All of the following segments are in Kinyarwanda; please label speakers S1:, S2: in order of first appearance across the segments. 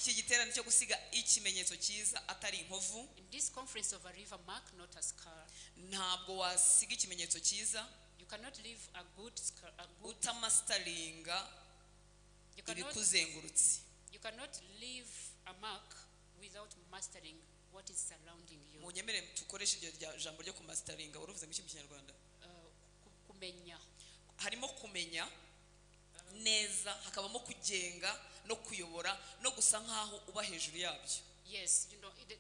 S1: Iki giterane cyo gusiga ikimenyetso cyiza atari inkovu.
S2: In this conference of a leave a mark, not a scar.
S1: Ntabwo wasiga ikimenyetso cyiza
S2: You cannot leave a good scar, a good,
S1: utamasitaringa
S2: you cannot,
S1: ibikuzengurutse.
S2: You cannot leave a mark without mastering what is surrounding you.
S1: Munyemere tukoreshe iryo jambo ryo kumasitaringa. Uruvuze mu iki mu Kinyarwanda?
S2: Kumenya.
S1: Harimo kumenya neza, hakabamo kugenga no kuyobora no gusa nkaho uba hejuru yabyo.
S2: Yes,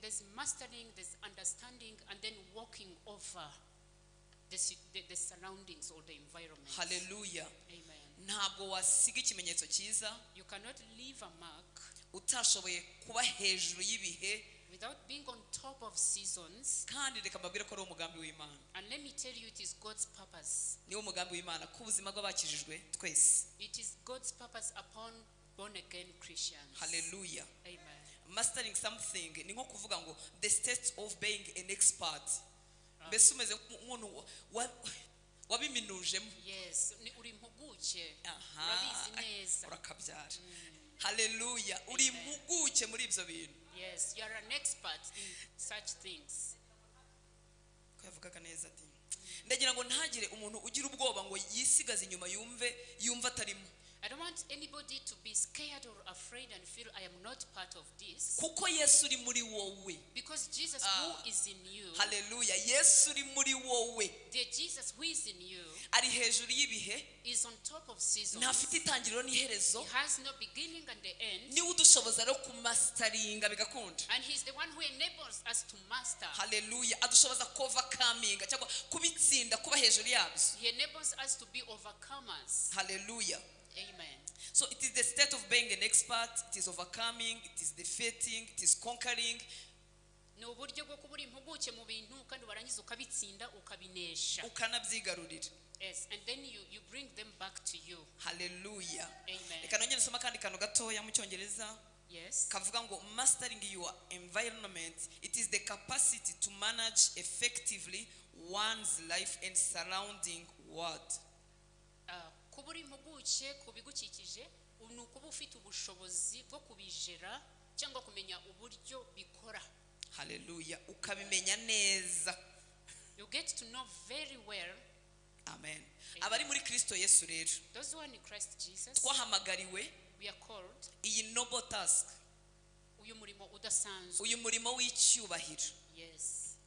S2: there's mastering, there's understanding, and then walking over the surroundings or the environment.
S1: Haleluya.
S2: Amen.
S1: Ntabwo wasiga ikimenyetso cyiza
S2: You cannot leave a mark
S1: utashoboye kuba hejuru y'ibihe.
S2: Without being on top of seasons.
S1: Kandi reka mbabwire ko ari umugambi w'Imana.
S2: And let me tell you, it is God's purpose.
S1: Niwo mugambi w'Imana ku buzima bw'abakijijwe twese.
S2: It is God's purpose upon born again Christians.
S1: Haleluya.
S2: Amen.
S1: Mastering something ni nko kuvuga ngo the state of being an expert, mbese umeze nk'umuntu wabiminujemo.
S2: Yes, uri impuguke.
S1: Aha.
S2: Urabizi neza.
S1: Urakabyara, haleluya, uri impuguke muri ibyo bintu.
S2: Yes, you are an expert in such things.
S1: Ko yavugaga neza ati ndagira ngo ntagire umuntu ugira ubwoba ngo yisigaze inyuma yumve atarimo.
S2: I don't want anybody to be scared or afraid and feel, "I am not part of this."
S1: Kuko Yesu uri muri wowe,
S2: Because Jesus
S1: Ah.
S2: who is in you,
S1: haleluya, Yesu uri muri wowe
S2: the Jesus who is in you
S1: ari hejuru y'ibihe,
S2: is on top of seasons.
S1: Ntafite itangiriro n'iherezo.
S2: He has no beginning and the end.
S1: Niwe udushoboza rero kumasitaringa bigakunda.
S2: And he's the one who enables us to master.
S1: Haleluya, adushoboza kuovercominga cyangwa kubitsinda, kuba hejuru yabyo.
S2: He enables us to be overcomers.
S1: Haleluya.
S2: Amen.
S1: So it is the state of being an expert, it is overcoming, it is defeating, it is conquering.
S2: Ni uburyo bwo kuba uri impuguke mu bintu kandi warangiza ukabitsinda, ukabinesha.
S1: Ukanabyigarurira.
S2: Yes, and then you bring them back to you.
S1: Haleluya.
S2: Amen.
S1: Reka nongere nsome akandi kantu gatoya mu Cyongereza kavuga ngo mastering your environment, it is the capacity to manage effectively one's life and surrounding world.
S2: Ah, kuba uri impuguke ku bigukikije ni ukuba ufite ubushobozi bwo kubijera cyangwa kumenya uburyo bikora.
S1: Haleluya, ukabimenya neza.
S2: You get to know very well.
S1: Amen. Abari muri Kristo Yesu rero,
S2: Those who are in Christ Jesus,
S1: twahamagariwe
S2: we are called
S1: iyi noble task,
S2: uyu murimo udasanzwe.
S1: Uyu murimo w'icyubahiro.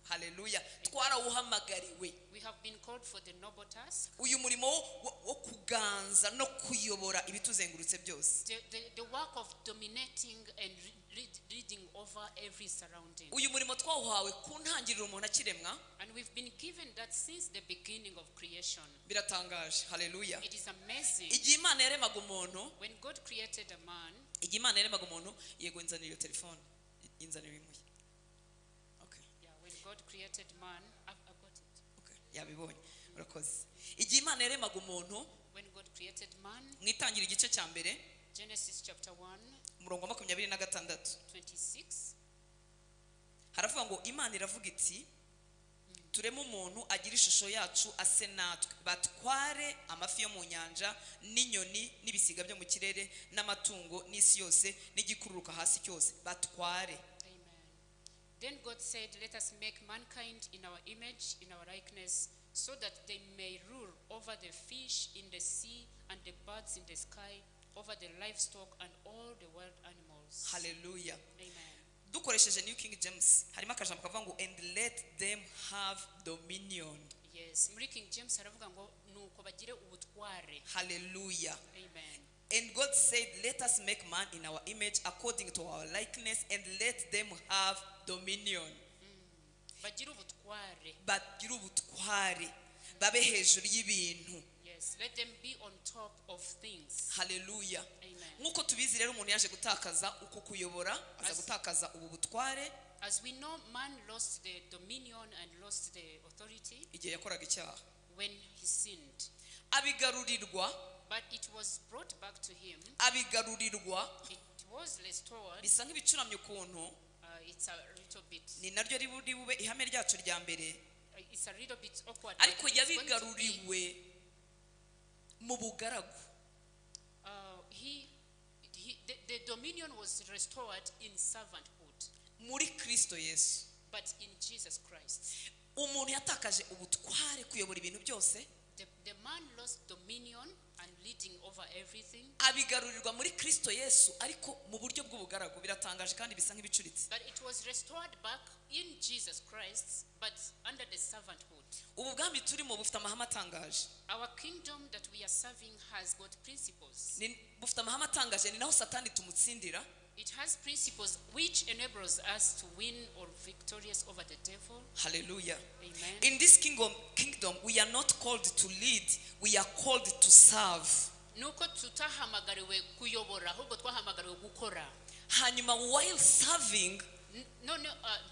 S1: Haleluya, twarawuhamagariwe.
S2: We have been called for the noble task,
S1: Uyu murimo wo kuganza no kuyobora ibituzengurutse byose.
S2: the work of dominating and leading over every surrounding.
S1: Uyu murimo twawuhawe ku ntangiriro umuntu akiremwa.
S2: And we've been given that since the beginning of creation.
S1: Biratangaje, haleluya.
S2: It is amazing.
S1: Igihe Imana yaremaga umuntu,
S2: When God created a man,
S1: igihe Imana yaremaga umuntu, yego, inzanira iyo telefone, inzanira imuye, okay.
S2: Yeah, when God created man, I've got it.
S1: Okay. Yabibonye, urakoze. Igihe Imana yaremaga umuntu,
S2: When God created man,
S1: mu Itangira igice cya mbere,
S2: Genesis chapter 1,
S1: umurongo wa 26,
S2: 26,
S1: haravuga ngo Imana iravuga iti tureme umuntu agira ishusho yacu, ase natwe, batware amafi yo mu nyanja n'inyoni n'ibisiga byo mu kirere n'amatungo n'isi yose n'igikururuka hasi cyose, batware.
S2: Amen. Then God said, "Let us make mankind in our image, in our likeness, so that they may rule over the fish in the sea and the birds in the sky, over the livestock and all the wild animals."
S1: Haleluya.
S2: Amen.
S1: Dukoresheje New King James, harimo akajambo kavuga ngo "and let them have dominion."
S2: Yes, muri King James haravuga ngo nuko bagire ubutware.
S1: Haleluya.
S2: Amen.
S1: And God said, "Let us make man in our image according to our likeness, and let them have dominion."
S2: Bagire ubutware.
S1: Bagire ubutware, babe hejuru y'ibintu.
S2: Yes, let them be on top of things.
S1: Haleluya.
S2: Amen.
S1: Nk'uko tubizi rero, umuntu yaje gutakaza uku kuyobora, aza gutakaza ubu butware
S2: As we know, man lost the dominion and lost the authority
S1: igihe yakoraga icyaha.
S2: When he sinned.
S1: Abigarurirwa.
S2: But it was brought back to him.
S1: Abigarurirwa.
S2: It was restored.
S1: Bisa nk'ibicuramye ukuntu.
S2: It's a little bit.
S1: Ni naryo riri bube ihame ryacu rya mbere.
S2: It's a little bit awkward, but
S1: Ariko
S2: it's going to be,
S1: yabigaruriwe mu bugaragu.
S2: He, The dominion was restored in servanthood,
S1: Muri Kristo Yesu.
S2: but in Jesus Christ.
S1: Umuntu yatakaje ubutware kuyobora ibintu byose.
S2: The man lost dominion and leading over everything.
S1: Abigarurirwa muri Kristo Yesu ariko mu buryo bw'ubugaragu biratangaje kandi bisa nk'ibicuritse.
S2: But it was restored back in Jesus Christ, but under the servanthood.
S1: Ubu bwami turimo bufite amahame atangaje.
S2: Our kingdom that we are serving has got principles.
S1: Bufite amahame atangaje ni naho Satani tumutsindira.
S2: It has principles which enables us to win or victorious over the devil.
S1: Hallelujah.
S2: Amen.
S1: In this kingdom we are not called to lead, we are called to serve.
S2: Nuko tutahamagariwe kuyobora ahubwo twahamagariwe gukora.
S1: Hanyuma while serving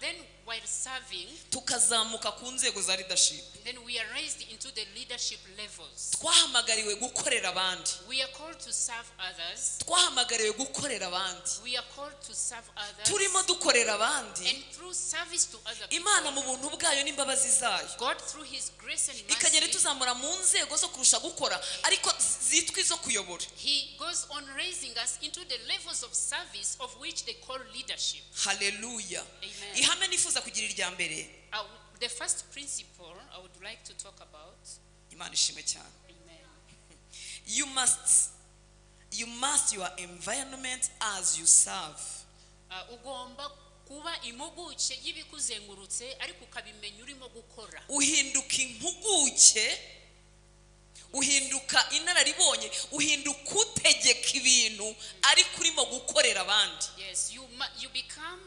S2: Then while serving,
S1: tukazamuka ku nzego za leadership.
S2: then we are raised into the leadership levels.
S1: Twahamagariwe gukorera abandi.
S2: We are called to serve others.
S1: Twahamagariwe gukorera abandi.
S2: We are called to serve others.
S1: Turimo dukorera abandi.
S2: And through service to other people,
S1: Imana mu buntu bwayo n'imbabazi zayo
S2: God through his grace and
S1: ikagenda
S2: mercy,
S1: ituzamura mu nzego zo kurusha gukora ariko zitwa izo kuyobora.
S2: he goes on raising us into the levels of service of which they call leadership.
S1: Hallelujah.
S2: Amen.
S1: Ihame nifuza kugira irya mbere.
S2: The first principle I would like to talk about.
S1: Imana ishimwe cyane.
S2: Amen.
S1: You must your environment as you serve.
S2: Ugomba kuba impuguke y'ibikuzengurutse ariko ukabimenya urimo gukora.
S1: Uhinduka impuguke, uhinduka inararibonye, uhinduka utegeka ibintu ariko urimo gukorera abandi.
S2: Yes, you become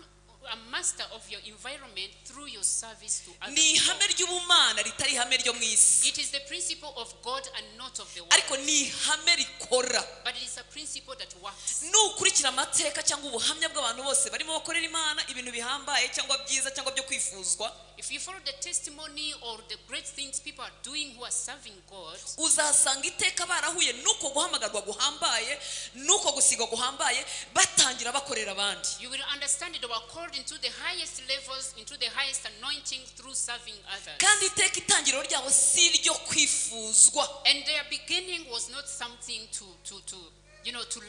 S2: a master of your environment through your service to other
S1: Ni ihame
S2: people.
S1: ry'ubumana ritari ihame ryo mu isi.
S2: It is the principle of God and not of the world.
S1: Ariko ni ihame rikora.
S2: But it is a principle that works.
S1: Nukurikira amateka cyangwa ubuhamya bw'abantu bose barimo bakorera Imana ibintu bihambaye cyangwa byiza cyangwa byo kwifuzwa,
S2: If you follow the testimony or the great things people are doing who are serving God,
S1: uzasanga iteka barahuye nuko guhamagarwa guhambaye nuko gusigwa guhambaye batangira bakorera abandi.
S2: you will understand that they were called into the highest levels, into the highest anointing through serving others.
S1: Kandi iteka itangiriro ryabo si iryo kwifuzwa.
S2: And their beginning was not something to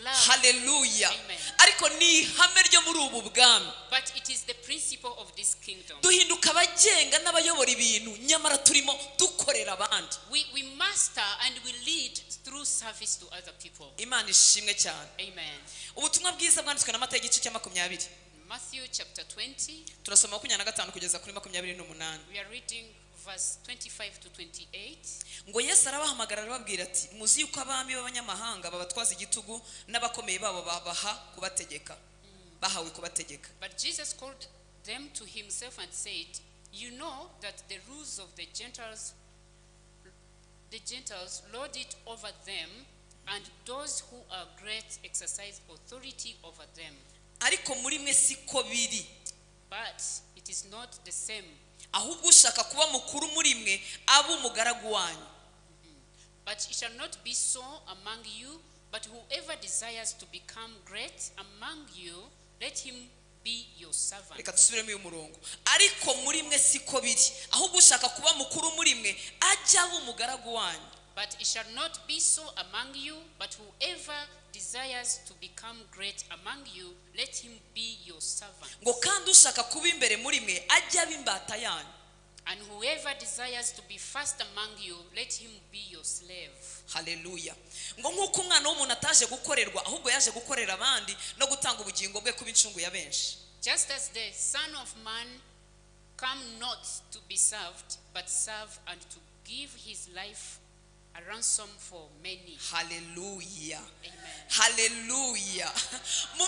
S2: love.
S1: Hallelujah.
S2: Amen.
S1: Ariko ni ihame ryo muri ubu bwami.
S2: But it is the principle of this kingdom.
S1: Duhinduka abagenga n'abayobora ibintu nyamara turimo dukorera abandi.
S2: We master and we lead through service to other people.
S1: Imana ishimwe cyane.
S2: Amen.
S1: Ubutumwa bwiza bwanditswe na Matayo igice cya 20.
S2: Matthew chapter 20.
S1: Turasoma 25 kugeza kuri 28.
S2: We are reading verse 25 to 28.
S1: Ngo Yesu arabahamagara arababwira ati muzi yuko abami b'abanyamahanga babatwaza igitugu n'abakomeye babo babaha kubategeka. Bahawe kubategeka.
S2: But Jesus called them to himself and said, you know that the rules of the Gentiles lord it over them, and those who are great exercise authority over them.
S1: Ariko muri mwe siko biri.
S2: But it is not the same.
S1: Ahubwo ushaka kuba mukuru muri mwe abe umugaragu wanyu.
S2: But it shall not be so among you, but whoever desires to become great among you, let him be your servant.
S1: Reka dusubiremo uyu murongo. Ariko muri mwe siko biri, ahubwo ushaka kuba mukuru muri mwe ajye abe umugaragu wanyu.
S2: But it shall not be so among you, but whoever desires to become great among you, let him be your servant.
S1: Ngo kandi ushaka kuba imbere muri mwe ajye abe imbata yanyu.
S2: And whoever desires to be first among you, let him be your slave.
S1: Hallelujah. Ngo nkuko umwana w'umuntu ataje gukorerwa ahubwo yaje gukorera abandi no gutanga ubugingo bwe kuba incungu ya benshi.
S2: Just as the Son of Man come not to be served, but serve and to give his life a ransom for many.
S1: Hallelujah.
S2: Amen.
S1: Hallelujah.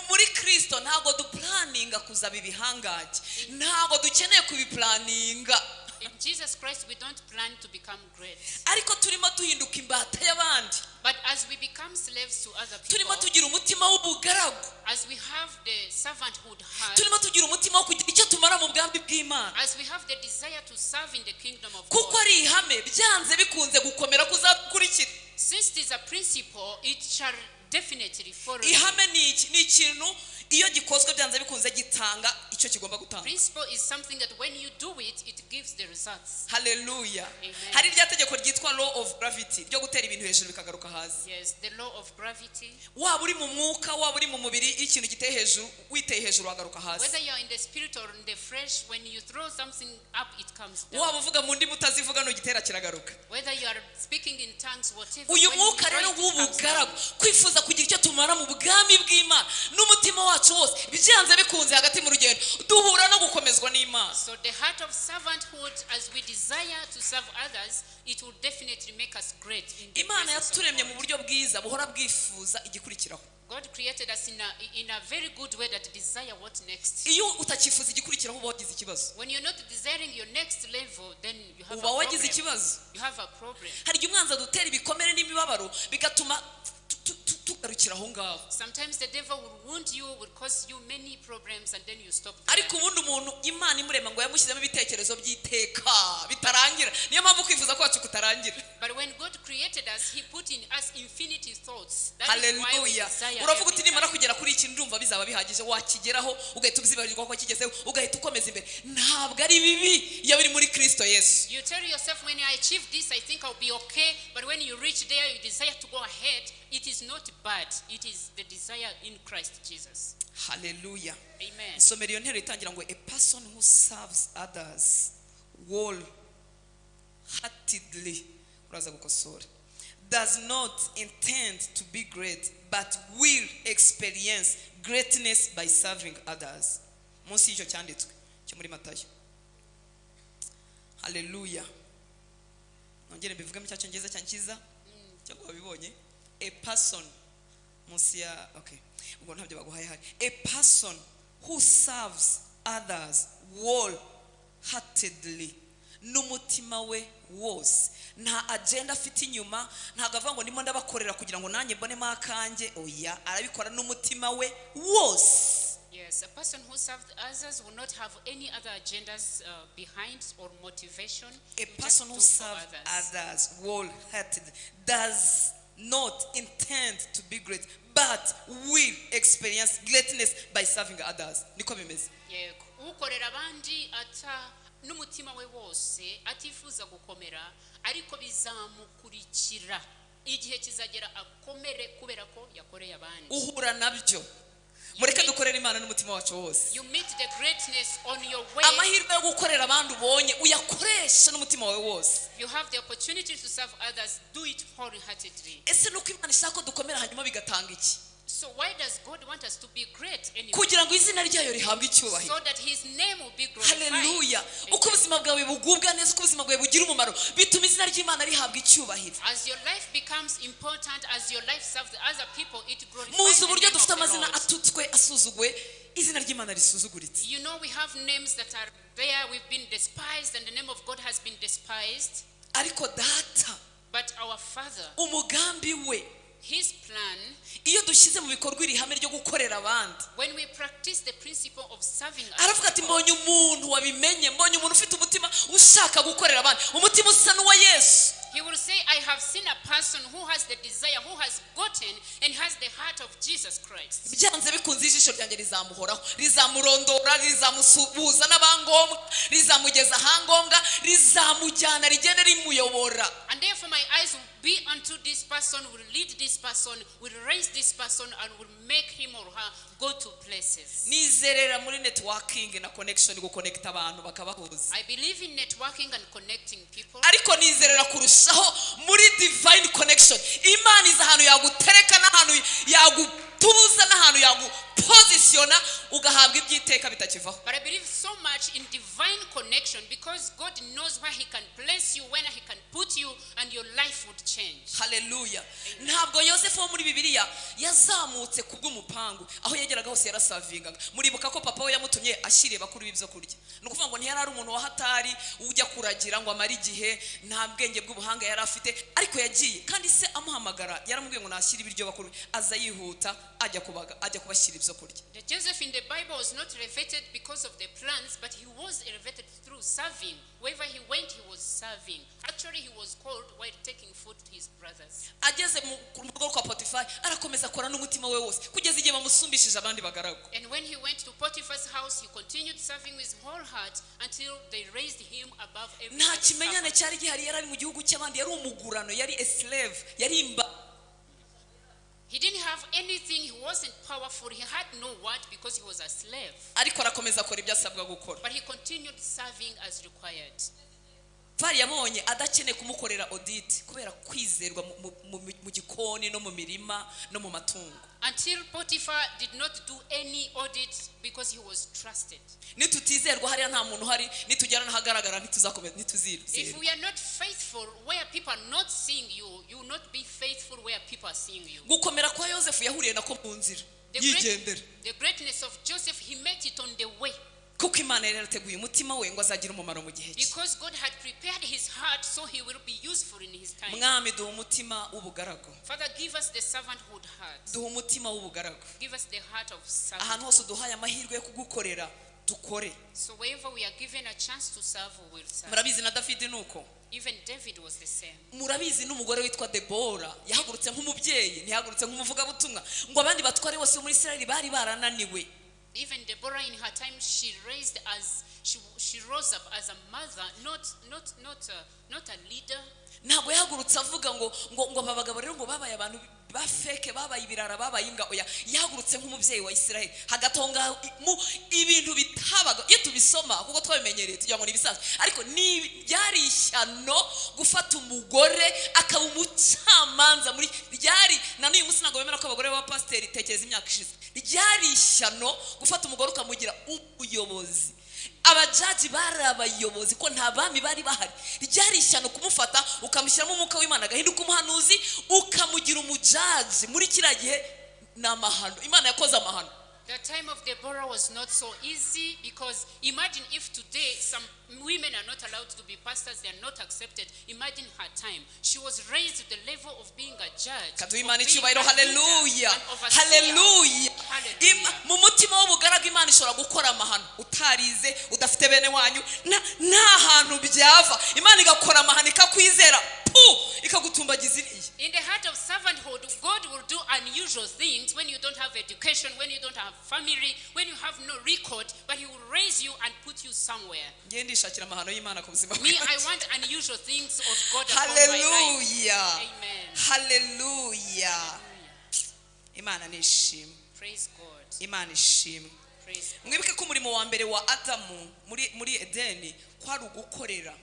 S1: Muri Kristo ntago duplaninga kuzaba ibihangange. Ntago dukeneye kubiplaninga.
S2: In Jesus Christ we don't plan to become great.
S1: Ariko turimo duhinduka imbata y'abandi.
S2: But as we become slaves to other people,
S1: turimo tugira umutima w'ubugaragu.
S2: As we have the servanthood heart,
S1: turimo tugira umutima wo kugira icyo tumara mu bwami bw'Imana.
S2: As we have the desire to serve in the kingdom of
S1: Kuko
S2: God,
S1: ari ihame byanze bikunze gukomera kuzakurikira.
S2: Since it is a principle, it shall definitely follow.
S1: Ihame ni iki? Ni ikintu iyo gikozwe byanze bikunze gitanga icyo icyo kigomba gutanga.
S2: Principle is something that when you do it, it gives the results.
S1: Haleluya.
S2: Amen.
S1: Hari rya tegeko ryitwa law of gravity ryo gutera ibintu hejuru bikagaruka hasi.
S2: Yes, the law of gravity.
S1: Waba uri mu mwuka, waba uri mu mubiri, iyo ikintu giteye hejuru, witeye hejuru wagaruka hasi.
S2: Whether you're in the spirit or in the flesh, when you throw something up, it comes down.
S1: Waba uvuga mu ndimi utazivuga, nugitera kiragaruka.
S2: Whether you are speaking in tongues, whatever.
S1: Uyu
S2: When you
S1: mwuka
S2: throw
S1: rero
S2: it, it comes down.
S1: w'ubugaragu, kwifuza kugira icyo tumara mu bwami bw'Imana n'umutima wacu wose, byanze bikunze hagati mu rugendo duhura no gukomezwa n'Imana.
S2: So the heart of servanthood, as we desire to serve others, it will definitely make us great in the
S1: Imana
S2: presence of
S1: yaturemye mu
S2: God.
S1: buryo bwiza buhora bwifuza igikurikiraho.
S2: God created us in a very good way that desire what next.
S1: Iyo utakifuza igikurikiraho, uba wagize ikibazo.
S2: When you're not desiring your next level, then you have
S1: Uba
S2: a
S1: wagize
S2: problem.
S1: ikibazo.
S2: You have a problem.
S1: Hari igihe umwanzi adutera ibikomere n'imibabaro, bigatuma tugarukira aho ngaho.
S2: Sometimes the devil will wound you, will cause you many problems, and then you stop there.
S1: Ariko ubundi umuntu Imana imurema ngo yamushyizemo ibitekerezo by'iteka bitarangira. Niyo mpamvu kwifuza kwacu kutarangira.
S2: But when God created us, He put in us infinity thoughts. That is why we
S1: Haleluya.
S2: desire
S1: Uravuga uti
S2: every
S1: nimara
S2: time.
S1: kugera kuri iki ndumva bizaba bihagije. Wakigeraho ugahita ubyibagirwa ko wakigezeho, ugahita ukomeza imbere. Ntabwo ari bibi iyo biri muri Kristo Yesu.
S2: You tell yourself, when I achieve this, I think I'll be okay. But when you reach there, you desire to go ahead. It is not bad. It is the desire in Christ Jesus.
S1: Haleluya.
S2: Amen.
S1: Nsomera iyo nteruro itangira ngo "A person who serves others wholeheartedly", uraza gukosora, "does not intend to be great but will experience greatness by serving others." Munsi y'icyo cyanditswe cyo muri Matayo. Haleluya. Nongere mbivuge mu Cyongereza cyanjye cyiza cyangwa wabibonye? A person, munsi ya, okay, ubwo ntabyo baguhaye hari "A person who serves others wholeheartedly", n'umutima we wose, nta agenda afite inyuma, ntabwo avuga ngo ndimo ndabakorera kugira ngo nanjye mbonemo akanjye. Oya, arabikora n'umutima we wose.
S2: Yes, a person who serves others will not have any other agendas behind or motivation.
S1: A
S2: Will just
S1: person who
S2: do for
S1: serves
S2: others.
S1: others wholehearted does not intend to be great but will experience greatness by serving others. Niko bimeze.
S2: Yego, ukorera abandi ata n'umutima we wose, atifuza gukomera, ariko bizamukurikira, igihe kizagera akomere kubera ko yakoreye abandi.
S1: Uhura nabyo. Mureke dukorere Imana n'umutima wacu wose.
S2: You meet the greatness on your way.
S1: Amahirwe yo gukorera abandi ubonye, uyakoreshe n'umutima wawe wose.
S2: You have the opportunity to serve others, do it wholeheartedly.
S1: Ese nuko Imana ishaka ko dukomera, hanyuma bigatanga iki?
S2: So why does God want us to be great anyway?
S1: Kugira ngo izina ryayo rihabwe icyubahiro.
S2: So that His name will be glorified.
S1: Haleluya. Uko ubuzima bwawe bugubwa neza, uko ubuzima bwawe bugira umumaro, bituma izina ry'Imana rihabwa icyubahiro.
S2: As your life becomes important, as your life serves other people, it glorifies
S1: Muzi
S2: the
S1: uburyo
S2: name of
S1: dufite
S2: the
S1: amazina
S2: Lord.
S1: atutswe, asuzuguwe, izina ry'Imana risuzuguritse.
S2: You know, we have names that are there, we've been despised, and the name of God has been despised.
S1: Ariko Data,
S2: But our Father,
S1: umugambi we,
S2: His plan,
S1: iyo dushyize mu bikorwa iri hame ryo gukorera abandi,
S2: when we practice the principle of serving others,
S1: aravuga ati mbonye umuntu wabimenye, mbonye umuntu ufite umutima ushaka gukorera abandi, umutima usa n'uwa Yesu.
S2: He will say, "I have seen a person who has the desire, who has gotten and has the heart of Jesus Christ."
S1: Byanze bikunze ijisho ryanjye rizamuhoraho, rizamurondora, rizamusuhuza n'abangombwa, rizamugeza ahangombwa, rizamujyana, rigende rimuyobora.
S2: And therefore, my eyes will be unto this person, will lead this person, will raise this person, and will make him or her go to places.
S1: Nizerera muri networking na connection, gukonekita abantu bakabahuza.
S2: I believe in networking and connecting people.
S1: Ariko nizerera kurushaho muri divine connection. Imana izi ahantu yagutereka n'ahantu yagutuza n'ahantu yagupozisiyona, ugahabwa iby'iteka bitakivaho.
S2: But I believe so much in divine connection because God knows where He can place you, when He can put you, and your life would change.
S1: Haleluya. Ntabwo Yosefu wo muri Bibiliya yazamutse kubw'umupangu. Aho yageraga hose yarasavingaga. Muribuka ko papa we yamutumye ashyiriye bakuru b'ibyo kurya. Ni ukuvuga ngo ntiyari ari umuntu wa hatari ujya kuragira ngo amare igihe, nta bwenge bw'ubuhanga yari afite, ariko yagiye kandi se amuhamagara yaramubwiye ngo nashyire ibiryo bakuru be. Aza yihuta Ajya kubaga, ajya kubashyira ibyo kurya.
S2: The Joseph in the Bible was not elevated because of the plans, but he was elevated through serving. Wherever he went, he was serving. Actually, he was called while taking food to his brothers.
S1: Ageze mu ku rugo kwa Potifari, arakomeza akora n'umutima we wose kugeza igihe bamusumbishije abandi bagaragu.
S2: And when he went to Potiphar's house, he continued serving with whole heart until they raised him above every
S1: Nta
S2: other
S1: kimenyane
S2: servant.
S1: Cyari gihari. Yari ari mu gihugu cy'abandi, yari umugurano, yari a slave, yari imba.
S2: He didn't have anything, he wasn't powerful, he had no word because he was a slave.
S1: Ariko arakomeza akora ibyo asabwa gukora.
S2: But he continued serving as required.
S1: Fari yabonye adakeneye kumukorera audit kubera kwizerwa mu gikoni no mu mirima no mu matungo.
S2: Until Potiphar did not do any audit because he was trusted.
S1: Nitutizerwa hariya nta muntu uhari, nitugera n'ahagaragara ntituzakomeza
S2: If
S1: ntituzizerwa.
S2: We are not faithful where people are not seeing you, you will not be faithful where people are seeing you.
S1: Gukomera kwa Yosefu yahuriye nako mu nzira yigendera.
S2: The greatness of Joseph, he met it on the way.
S1: Kuko Imana yari yarateguye umutima we ngo azagire umumaro mu gihe cye.
S2: Because God had prepared his heart so he will be useful in his time.
S1: Mwami, duha umutima w'ubugaragu.
S2: Father, give us the servanthood heart.
S1: Duha umutima w'ubugaragu.
S2: Give us the heart of
S1: Ahantu
S2: servanthood.
S1: hose uduhaye amahirwe yo kugukorera, dukore.
S2: So wherever we are given a chance to serve, we will serve.
S1: Murabizi na David ni uko.
S2: Even David was the same.
S1: Murabizi n'umugore witwa Debora yahagurutse nk'umubyeyi, ntiyahagurutse nk'umuvugabutumwa, ngo abandi batware bose bo muri Isirayeli bari barananiwe.
S2: Even Deborah in her time, she rose up as a mother, not a leader.
S1: Ntabwo yahagurutse avuga ngo aba bagabo rero ngo babaye abantu ba fake, babaye ibirara, babaye imbwa. Oya, yahagurutse nk'umubyeyi wa Isirayeli. Hagati aho ngaho mu ibintu bitabaga, iyo tubisoma kuko twabimenyereye tugira ngo ni ibisanzwe, ariko ni byari ishyano gufata umugore akaba umucamanza muri ryari. Na n'uyu munsi ntabwo bemera ko abagore b'abapasiteri. Tekereza imyaka ishize, ryari ishyano gufata umugore ukamugira umuyobozi. Abajaji bari abayobozi ko nta bami bari bahari. Ryari ishyano kumufata ukamushyiramo umwuka w'Imana agahinduka umuhanuzi, ukamugira umujaji. Muri kiriya gihe ni amahano. Imana yakoze amahano.
S2: The time of Deborah was not so easy because imagine if today some women are not allowed to be pastors, they are not accepted. Imagine her time. She was raised to the level of being a judge, of
S1: Kaduha Imana
S2: being
S1: icyubahiro.
S2: a leader,
S1: Haleluya.
S2: an overseer.
S1: Haleluya.
S2: Hallelujah.
S1: Mu mutima w'ubugaragu Imana ishobora gukora amahano. Utarize, udafite bene wanyu, nta hantu byava, Imana igakora amahano, ikakwizera, pu, ikagutumbagiza iriya.
S2: In the heart of servanthood, God will do unusual things when you don't have education, when you don't have family, when you have no record, but He will raise you and put you somewhere.
S1: Ngiye ndishakira amahano y'Imana ku buzima
S2: Me, I
S1: bwanjye.
S2: Want unusual things of God upon my life.
S1: Haleluya.
S2: Amen.
S1: Haleluya. Imana nishimwe.
S2: Praise God.
S1: Imana ishimwe.
S2: Praise God.
S1: Mwibuke ko umurimo wa mbere wa Adamu muri Edeni kwari ugukorera.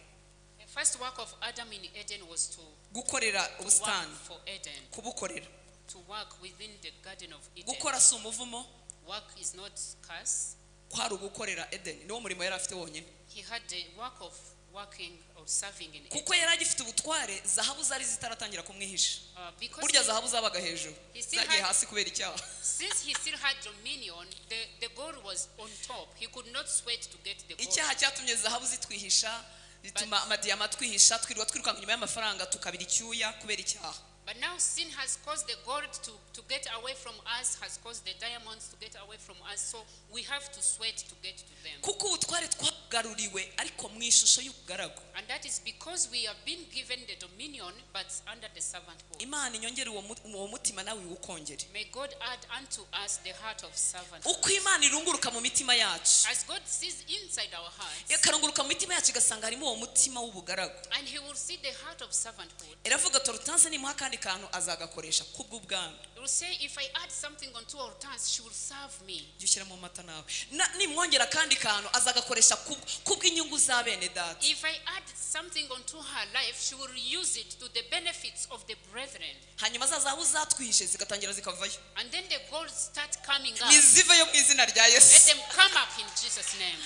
S2: The first work of Adam in Eden was to
S1: Gukorera
S2: work
S1: ubusitani.
S2: For Eden,
S1: Kubukorera.
S2: To work within the Garden of Eden.
S1: Gukora si umuvumo.
S2: Work is not curse.
S1: Kwari ugukorera Edeni, niwo murimo yari afite wonyine.
S2: He had the work of working or serving in Eden.
S1: Kuko yari agifite ubutware, zahabu zari zitaratangira kumwihisha.
S2: Because
S1: Burya zahabu zabaga hejuru,
S2: He still
S1: zagiye hasi kubera icyaha.
S2: Since he still had dominion, the gold was on top. He could not sweat to get the gold.
S1: Icyaha cyatumye zahabu zitwihisha, bituma amadiyama atwihisha, twirirwa twirukanka inyuma y'amafaranga tukabira icyuya kubera icyaha.
S2: But now sin has caused the gold to get away from us, has caused the diamonds to get away from us. So we have to sweat to get to them.
S1: Kuko ubutware twagaruriwe ariko mu ishusho y'ubugaragu.
S2: And that is because we have been given the dominion, but under the servanthood.
S1: Imana inyongere uwo mutima, nawe iwukongere.
S2: May God add unto us the heart of servanthood.
S1: Uko Imana irunguruka mu mitima yacu,
S2: As God sees inside our hearts,
S1: ikarunguruka mu mitima yacu igasanga harimo uwo mutima w'ubugaragu,
S2: and He will see the heart of servanthood.
S1: Iravuga Hortense nimuha akandi kantu azagakoresha kubw'ubwami.
S2: He will say, "If I add something onto Hortense, she will serve me."
S1: Jya ushyiramo amata nawe. Nimwongera akandi kantu azagakoresha kubw'inyungu za bene data.
S2: If I add something onto her life, she will use it to the benefits of the brethren.
S1: Hanyuma za zahabu zatwihishe zigatangira zikavayo.
S2: And then the gold start coming up.
S1: Niziveyo mu izina rya
S2: Let
S1: Yesu.
S2: Them come up in Jesus' name.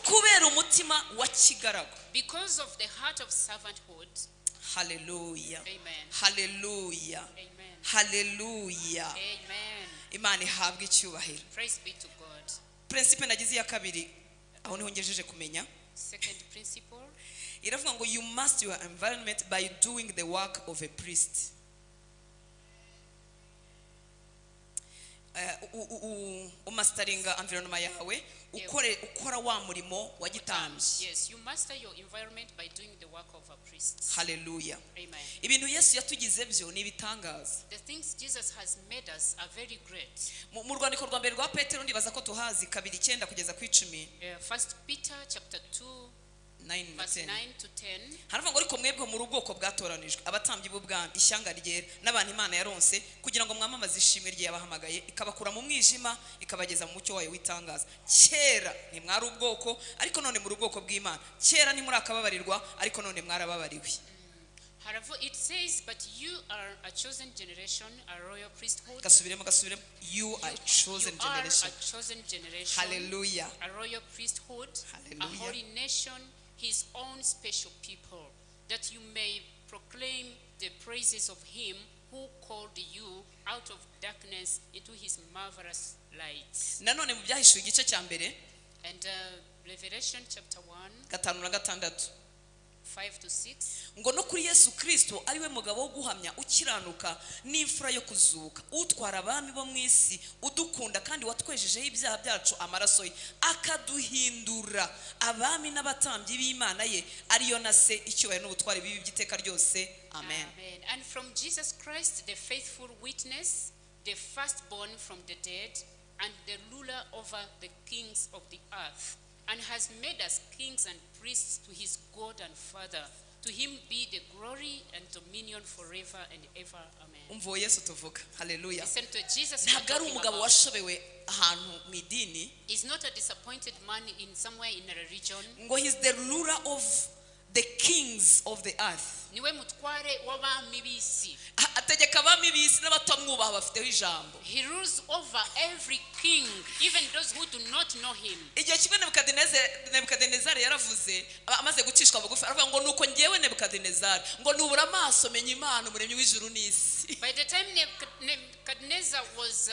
S1: Kubera umutima wa kigaragu.
S2: Because of the heart of servanthood.
S1: Haleluya.
S2: Amen.
S1: Haleluya.
S2: Amen.
S1: Haleluya.
S2: Amen.
S1: Imana ihabwe icyubahiro.
S2: Praise be to God.
S1: Principe nagize iya kabiri, aho niho ngejeje kumenya,
S2: Second principle.
S1: Iravuga ngo you master your environment by doing the work of a priest. Umasteringa environment yawe ukore ukora wa murimo wa gitambyi.
S2: Yes, you master your environment by doing the work of a priest.
S1: Haleluya.
S2: Amen.
S1: Ibintu Yesu yatugize byo ni ibitangaza.
S2: The things Jesus has made us are very great.
S1: Mu rwandiko rwa mbere rwa Petero, ndibaza ko tuhazi, 2:9 kugeza ku 10.
S2: First Peter chapter 2,
S1: 9 na
S2: verse
S1: 10.
S2: 9 to 10.
S1: Haravuga ngo ariko mwebwe muri ubwoko bwatoranijwe, abatambyi b'ubwami, ishyanga ryera, n'abantu Imana yaronse, kugira ngo mwamamaze ishimwe rye yabahamagaye ikabakura mu mwijima ikabageza mu mucyo wayo w'itangaza. Kera ntimwari ubwoko, ariko none muri ubwoko bw'Imana. Kera ntimurakababarirwa, ariko none mwarababariwe.
S2: However, it says, "But you are a chosen generation, a royal priesthood."
S1: Gasubiremo, gasubiremo. You are a chosen
S2: You are
S1: generation.
S2: a chosen generation,
S1: Hallelujah.
S2: a royal priesthood, a
S1: Hallelujah.
S2: Holy nation, his own special people, that you may proclaim the praises of him who called you out of darkness into his marvelous light.
S1: Nanone mu Byahishuwe igice cya mbere,
S2: And Revelation chapter 1,
S1: 5 na 6.
S2: 5 to 6.
S1: Ngo no kuri Yesu Kirisito ari we mugabo wo guhamya ukiranuka n'imfura yo kuzuka, utwara abami bo mu isi, udukunda kandi watwejejeho ibyaha byacu amaraso ye, akaduhindura abami n'abatambyi b'Imana ye ariyo na Se, icyubahiro n'ubutware bibi by'iteka ryose. Amen.
S2: Amen. And from Jesus Christ, the faithful witness, the firstborn from the dead, and the ruler over the kings of the earth, and has made us kings and priests to his God and Father. To him be the glory and dominion forever and ever. Amen.
S1: Umva uwo Yesu tuvuga. Haleluya.
S2: Listen to Jesus we're
S1: Ntabwo ari
S2: talking
S1: umugabo
S2: about.
S1: washobewe ahantu mu idini.
S2: He's not a disappointed man in somewhere in a religion.
S1: Ngo he's the ruler of the kings of the earth.
S2: Niwe mutware w'abami b'isi.
S1: Ategeka abami b'isi n'abatamwubaha bafiteho ijambo.
S2: He rules over every king, even those who do not know him.
S1: Igihe kimwe Nebukadinezari yaravuze amaze gucishwa bugufi, aravuga ngo nuko ngewe Nebukadinezari ngo nubura amaso menya Imana umuremyi w'ijuru n'isi.
S2: By the time Nebuchadnezzar was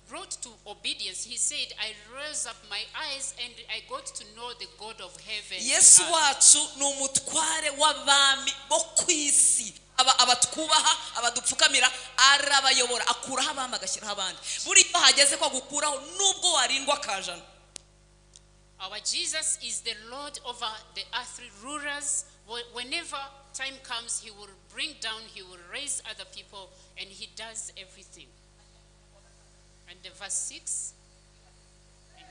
S2: brought to obedience, he said, "I rose up my eyes and I got to know the God of heaven and
S1: Yesu
S2: earth."
S1: wacu ni umutware w'abami bo ku isi. Aba abatwubaha, abadupfukamira, arabayobora, akuraho abami agashyiraho abandi. Buriya hageze ko agukuraho nubwo warindwa akajana.
S2: Our Jesus is the Lord over the earthly rulers. Whenever time comes, he will bring down, he will raise other people, and he does everything. And the verse 6. Amen.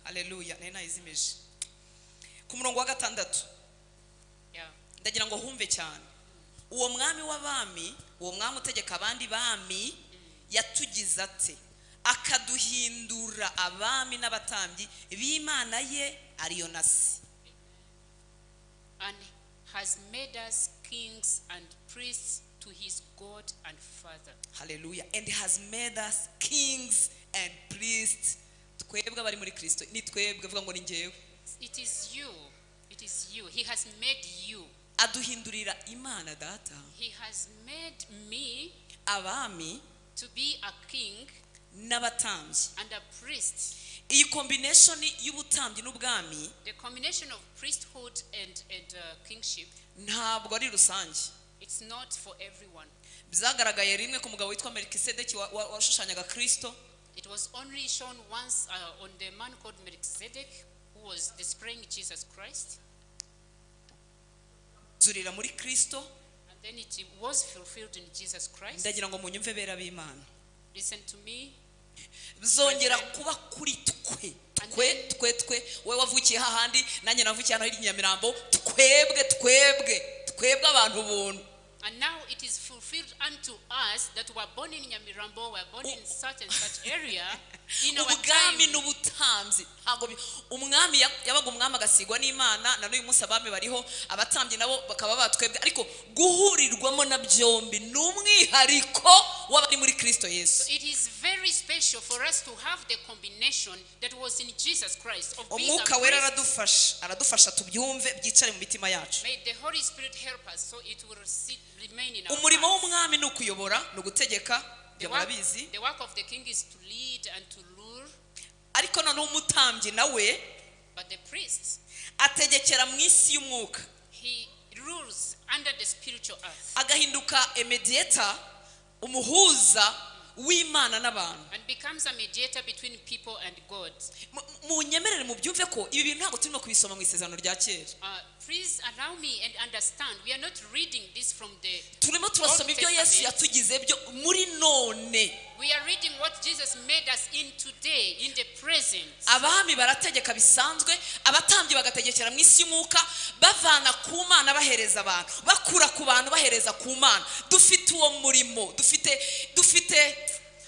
S1: Haleluya. Nari nayizimije ku murongo wa 6. Ndagira ngo humve cyane uwo mwami w'abami, uwo mwami utegeka abandi bami, yatugize ate akaduhindura abami n'abatambyi b'Imana ye ariyo na Se.
S2: And has made us kings and priests to his God and Father.
S1: Haleluya. And has made us kings and priests. Twebwe abari muri Kirisito, ni twebwe, vuga ngo ni njyewe.
S2: It is you. It is you. He has made you.
S1: Aduhindurira Imana Data
S2: He has made me
S1: abami
S2: to be a king
S1: n'abatambyi.
S2: And a priest.
S1: Iyi combination y'ubutambyi n'ubwami
S2: The combination of priesthood and kingship,
S1: ntabwo ari rusange.
S2: It's not for everyone.
S1: Byagaragaye rimwe ku mugabo witwa Melikisedeki washushanyaga Kristo.
S2: It was only shown once on the man called Melchizedek, who was displaying Jesus Christ.
S1: Zurira muri Kristo.
S2: And then it was fulfilled in Jesus Christ.
S1: Ndagira ngo munyumve, bera b'Imana.
S2: Listen to me.
S1: Bizongera kuba kuri twe, twe, twe, twe, wowe wavukiye hahandi, nanjye navukiye hano hirya i Nyamirambo, twebwe, twebwe, twebwe abantu buntu.
S2: And now it is fulfilled unto us that were born in Nyamirambo, were born in such and such area. In our
S1: Ubwami
S2: time,
S1: n'ubutambyi ntabwo umwami yabaga umwami agasigwa n'Imana, na n'uyu munsi abami bariho, abatambyi nabo bakaba batwebwe, ariko guhurirwamo na byombi ni umwihariko w'abari muri Kristo Yesu.
S2: It is very special for us to have the combination that was in Jesus Christ of being a
S1: Umwuka Wera
S2: priest.
S1: aradufasha, aradufasha tubyumve, byicare mu mitima yacu.
S2: May the Holy Spirit help us so it will remain in our
S1: Umurimo
S2: hearts.
S1: w'umwami ni ukuyobora, ni ugutegeka.
S2: The
S1: Ibyo
S2: work,
S1: murabizi.
S2: The work of the king is to lead and to rule,
S1: Ariko noneho umutambyi nawe
S2: but the priest,
S1: ategekera mu isi y'umwuka.
S2: He rules under the spiritual earth
S1: Agahinduka a mediator, umuhuza w'Imana n'abantu.
S2: And becomes a mediator between people and God.
S1: Munyemerere mubyumve ko ibi bintu ntabwo turimo kubisoma mu isezerano rya kera.
S2: Please allow me and understand. We are not reading this from the
S1: Turimo turasoma
S2: Old
S1: ibyo Yesu
S2: Testament.
S1: yatugize byo muri none.
S2: We are reading what Jesus made us in today, in the present.
S1: Abami barategeka bisanzwe, abatambyi bagategekera mu isi y'umwuka, bavana ku Mana bahereza abantu, bakura ku bantu bahereza ku Mana. Dufite uwo murimo, dufite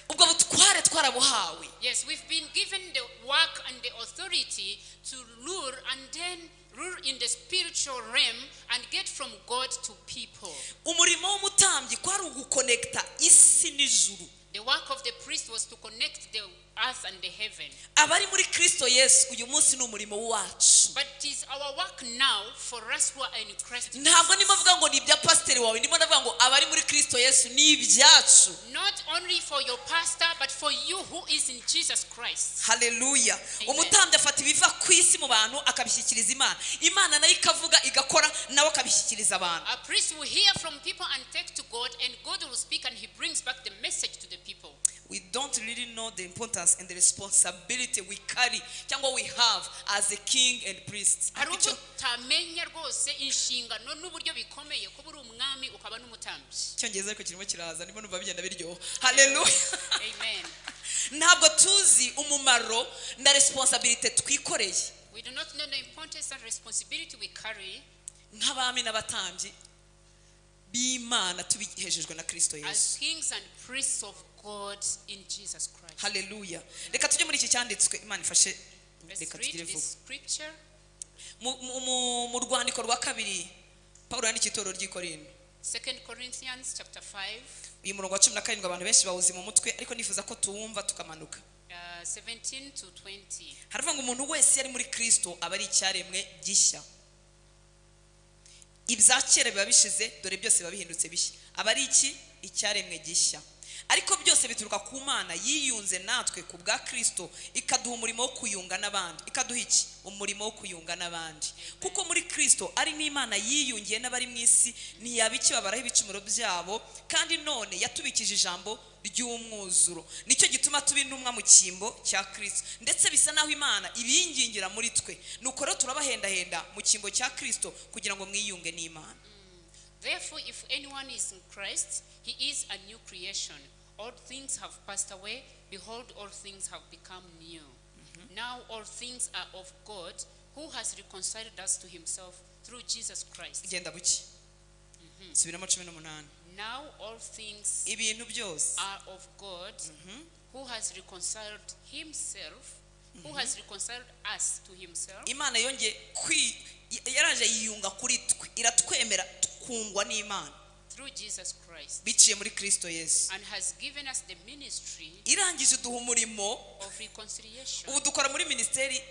S1: ubwo butware, twarabuhawe.
S2: Yes, we've been given the work and the authority to rule and then rule in the spiritual realm and get from God to people.
S1: Umurimo w'umutambyi kwari ugukonekita isi n'ijuru.
S2: The work of the priest was to connect the earth and the heaven.
S1: Abari muri Kristo Yesu, uyu munsi ni umurimo wacu.
S2: But it is our work now for us who are in Christ
S1: Ntabwo
S2: Jesus.
S1: ndimo mvuga ngo ni ibya pasiteri wawe, ndimo ndavuga ngo abari muri Kristo Yesu ni ibyacu.
S2: Not only for your pastor, but for you who is in Jesus Christ.
S1: Haleluya.
S2: Amen.
S1: Umutambyi afata ibiva ku isi mu bantu akabishyikiriza Imana, Imana nayo ikavuga igakora, nawe akabishyikiriza abantu.
S2: A priest will hear from people and take to God, and God will speak and he brings back the message to the people.
S1: We don't really know the importance and the responsibility we carry cyangwa we have as a king and priest.
S2: Hari ubwo
S1: Icyo-
S2: utamenya rwose inshingano n'uburyo bikomeye kuba uri umwami ukaba n'umutambyi.
S1: Icyongereza ariko kirimo kiraza, ndimo numva bigenda biryoha. Haleluya.
S2: Amen.
S1: Ntabwo tuzi umumaro na responsibility twikoreye
S2: We do not know the importance and responsibility we carry
S1: nk'abami n'abatambyi b'Imana tubihejejwe na Kristo Yesu.
S2: As kings and priests of God in Jesus Christ.
S1: Haleluya. Reka tujye muri iki cyanditswe, Imana ifashe.
S2: Let's
S1: Reka
S2: read
S1: tugire vuba.
S2: this scripture.
S1: Mu rwandiko rwa kabiri Pawulo yandikiye itorero ry'i Korinto,
S2: 2 Corinthians chapter 5,
S1: uyu murongo wa 17 abantu benshi bawuzi mu mutwe, ariko nifuza ko tuwumva tukamanuka.
S2: 17 to 20.
S1: Haravuga ngo umuntu wese yari muri Kristo aba ari icyaremwe gishya, ibya kera biba bishize, dore byose biba bihindutse bishya. Aba ari iki? Icyaremwe gishya. Ariko byose bituruka ku Mana yiyunze natwe ku bwa Kristo, ikaduha umurimo wo kuyunga n'abandi. Ikaduha iki? Umurimo wo kuyunga n'abandi. Kuko muri Kristo ari n'Imana yiyungiye n'abari mu isi, ntiyaba ikibabaraho ibicumuro byabo, kandi none yatubikije ijambo ry'umwuzuro. Nicyo gituma tuba intumwa mu cyimbo cya Kristo, ndetse bisa naho Imana ibingingira muri twe. Nuko rero turabahendahenda mu cyimbo cya Kristo kugira ngo mwiyunge n'Imana.
S2: Therefore, if anyone is in Christ, he is a new creation. All things have passed away. Behold, all things have become new. Now all things are of God, who has reconciled us to himself through Jesus Christ.
S1: Genda buke, subiramo 18.
S2: Now all things
S1: Ibintu byose
S2: are of God, who has reconciled himself, who has reconciled us to himself
S1: Imana yongeye kwi yaraje yiyunga kuri twe, iratwemera, twungwa n'Imana
S2: through Jesus Christ,
S1: biciye muri Kristo Yesu,
S2: and has given us the ministry
S1: irangije iduha umurimo
S2: of reconciliation.
S1: Ubu dukora muri minisiteri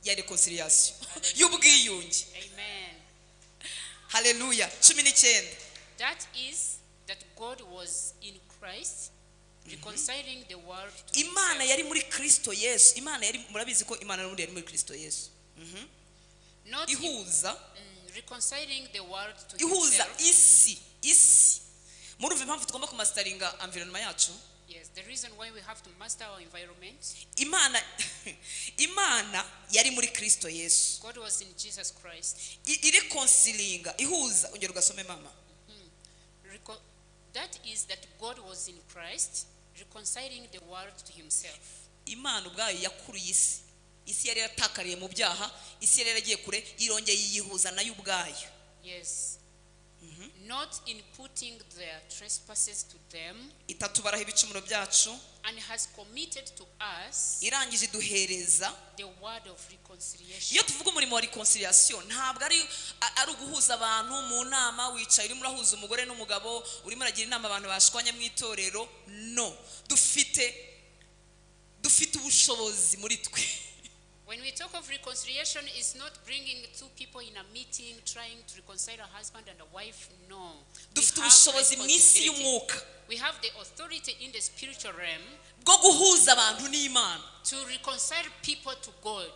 S1: ya reconciliation, y'ubwiyunge.
S2: Amen.
S1: Haleluya. 19.
S2: That is, that God was in Christ reconciling the world to
S1: Imana
S2: himself.
S1: yari muri Kristo Yesu. Imana yari, murabizi ko Imana n'ubundi yari muri Kristo Yesu.
S2: Not
S1: Ihuza
S2: reconciling the world to
S1: ihuza
S2: himself.
S1: isi. Murumva impamvu tugomba kumasteringa environment yacu?
S2: Yes, the reason why we have to master our environment.
S1: Imana yari muri Kristo Yesu
S2: God was in Jesus Christ.
S1: Ireconcilinga, ihuza. Ongera ugasome, mama.
S2: That is, that God was in Christ reconciling the world to himself.
S1: Imana ubwayo yakuruye isi. Isi yari yaratakariye mu byaha, isi yari yaragiye kure, irongeye yiyihuza nayo ubwayo.
S2: Yes. Not imputing their trespasses to them,
S1: Itatubaraho ibicumuro byacu,
S2: and has committed to us
S1: irangije iduhereza
S2: the word of reconciliation.
S1: Iyo tuvuga umurimo wa reconciliation, ntabwo ari uguhuza abantu mu nama, wicaye urimo urahuza umugore n'umugabo, urimo uragira inama abantu bashwanye mu itorero. No, dufite ubushobozi muri twe.
S2: When we talk of reconciliation, it's not bringing two people in a meeting trying to reconcile a husband and a wife. No. We
S1: Dufite
S2: have
S1: ubushobozi mu isi
S2: responsibility.
S1: y'umwuka
S2: We have the authority in the spiritual realm
S1: bwo guhuza abantu n'Imana.
S2: To reconcile people to God.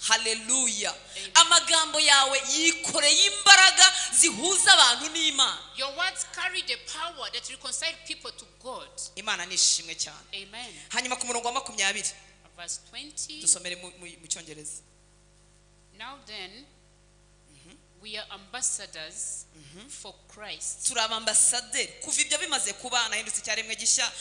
S1: Haleluya. Amagambo yawe yikoreye imbaraga zihuza abantu n'Imana.
S2: Your words carry the power that reconcile people to God.
S1: Imana nishimwe cyane.
S2: Amen.
S1: Hanyuma ku murongo wa 20
S2: Verse 20.
S1: dusomere mu Cyongereza.
S2: Now then, we are ambassadors for Christ.
S1: Turi abambasaderi. Kuva ibyo bimaze kuba, nahindutse icyaremwe gishya,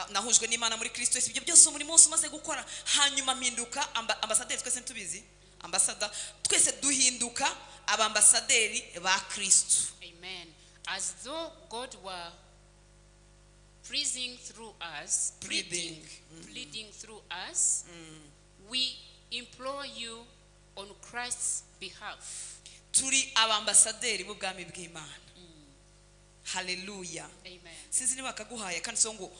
S1: nahujwe n'Imana muri Kristo Yesu. Ibyo byose umurimo wose umaze gukora, hanyuma mpinduka ambasaderi. Twese ntitubizi ambasada, twese duhinduka abambasaderi ba Kristo.
S2: Amen. As though God were pleading through us, pleading through us, we implore you on Christ's behalf.
S1: Turi abambasaderi b'ubwami bw'Imana. Hallelujah.
S2: Amen.
S1: Sinzi niba akaguhaye kandi so ngo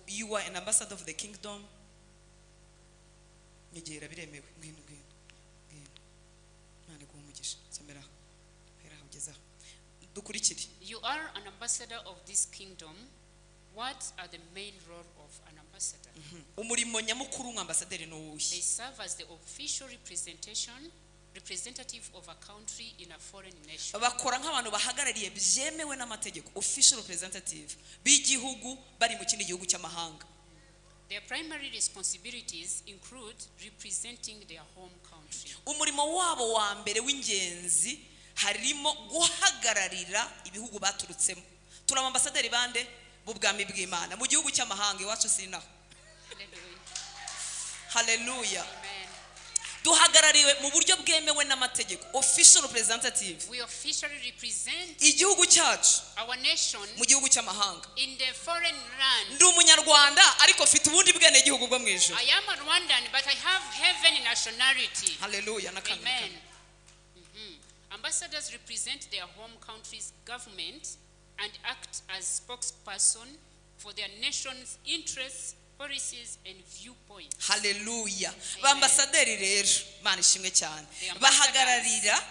S1: you are an ambassador of the kingdom. Nyegera biremewe. Ngwino ngwino. Ngwino. Imana iguhe umugisha. Somera. Hera ugeze aho. Dukurikire.
S2: You are an ambassador of this kingdom. What are the main role of an ambassador?
S1: Umurimo nyamukuru w'ambasaderi ni uwuhe?
S2: They serve as the official representative of a country in a foreign nation.
S1: Bakora nk'abantu bahagarariye byemewe n'amategeko, official representative b'igihugu bari mu kindi gihugu cy'amahanga.
S2: Their primary responsibilities include representing their home country.
S1: Umurimo wabo wa mbere w'ingenzi harimo guhagararira ibihugu baturutsemo. Turi abambasaderi bande b'ubwami bw'Imana mu gihugu cy'amahanga. Iwacu sinaho. Hallelujah.
S2: Amen.
S1: Duhagarariwe mu buryo bwemewe n'amategeko, official representative.
S2: We officially represent
S1: igihugu cyacu
S2: our nation
S1: mu gihugu cy'amahanga.
S2: in the foreign land.
S1: Ndi umunyarwanda ariko mfite ubundi bwene gihugu bwo mu ijuru.
S2: I am a Rwandan, but I have heaven nationality.
S1: Hallelujah.
S2: Amen. Ambassadors represent their home country's government and act as spokesperson for their nation's interests, policies and viewpoints.
S1: Hallelujah. Bambasaderi rero, Imana ishimwe cyane, bahagararira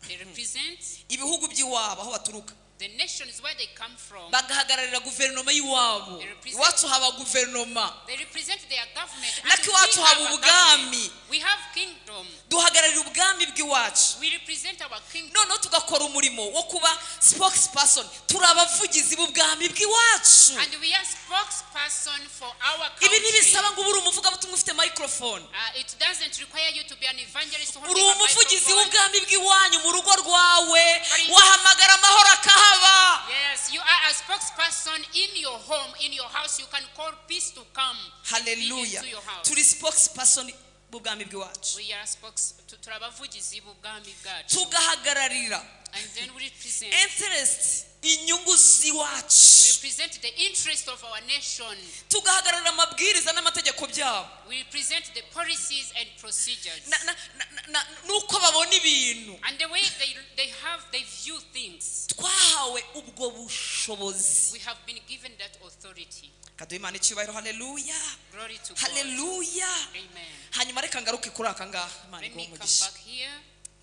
S2: They represent
S1: ibihugu by'iwabo aho baturuka.
S2: the nations where they come from.
S1: Bagahagararira guverinoma y'iwabo. Iwacu haba guverinoma.
S2: They represent their government.
S1: Nako iwacu haba ubwami.
S2: We have kingdom.
S1: Duhagararira ubwami bw'iwacu.
S2: We represent our kingdom.
S1: Noneho tugakora umurimo wo kuba spokesperson. Turi abavugizi b'ubwami bw'iwacu.
S2: And we are spokesperson for our country.
S1: Ibi ntibisaba ngo ube umuvugabutumwa ufite microphone.
S2: It doesn't require you to be an evangelist.
S1: Uri umuvugizi w'ubwami bw'iwanyu mu rugo rwawe. Wahamagara amahoro akahaba.
S2: Yes, you are a spokesperson in your home, in your house. You can call peace to come.
S1: Hallelujah. Turi spokesperson b'ubwami bw'iwacu.
S2: We are turabavugizi b'ubwami bwacu.
S1: Tugahagararira
S2: And then we represent
S1: interest, inyungu z'iwacu.
S2: We represent the interest of our nation.
S1: Tugahagararira amabwiriza n'amategeko byabo.
S2: We represent the policies and procedures.
S1: Nuko babona ibintu.
S2: And the way they view things.
S1: Twahawe ubwo bushobozi.
S2: We have been given that authority.
S1: Kaduha Imana icyubahiro. Hallelujah.
S2: Glory to God.
S1: Hallelujah.
S2: Amen.
S1: Hanyuma reka ngaruke kuri aka ngaha. Imana
S2: Let me
S1: iguhe
S2: come
S1: umugisha.
S2: back here.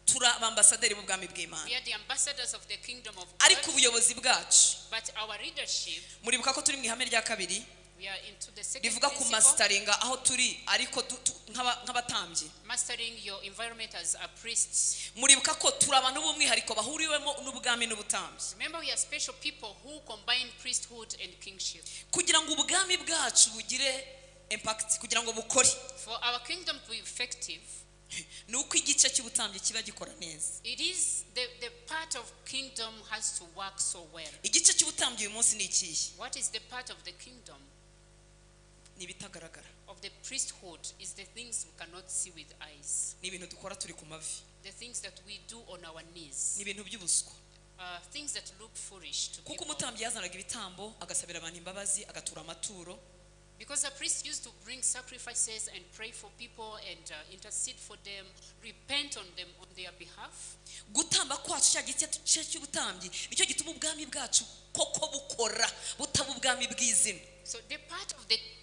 S1: Turi abambasaderi b'ubwami bw'Imana.
S2: We are the ambassadors of the kingdom of God.
S1: Ariko ubuyobozi bwacu,
S2: But our leadership,
S1: muribuka ko turi mu ihame rya kabiri
S2: we are into the second
S1: rivuga ku
S2: principle,
S1: masteringa aho turi ariko nk'abatambyi.
S2: mastering your environment as a priest.
S1: Muribuka ko turi abantu b'umwihariko bahuriwemo n'ubwami n'ubutambyi.
S2: Remember, we are special people who combine priesthood and kingship.
S1: Kugira ngo ubwami bwacu bugire impact, kugira ngo bukore.
S2: For our kingdom to be effective,
S1: nuko igice cy'ubutambyi kiba gikora neza.
S2: It is the part of kingdom has to work so well.
S1: Igice cy'ubutambyi uyu munsi ni ikihe?
S2: What is the part of the kingdom?
S1: Ni ibitagaragara.
S2: Of the priesthood is the things we cannot see with eyes.
S1: Ni ibintu dukora turi ku mavi.
S2: The things that we do on our knees.
S1: Ni ibintu by'ubuswa.
S2: Things that look foolish to
S1: Kuko
S2: people.
S1: umutambyi yazanaga ibitambo, agasabira abantu imbabazi, agatura amaturo.
S2: Because a priest used to bring sacrifices and pray for people and intercede for them, repent on them on their behalf.
S1: Gutamba kwacu cya gice cy'ubutambyi nicyo gituma ubwami bwacu koko bukora, butaba ubwami bw'izina.
S2: So the part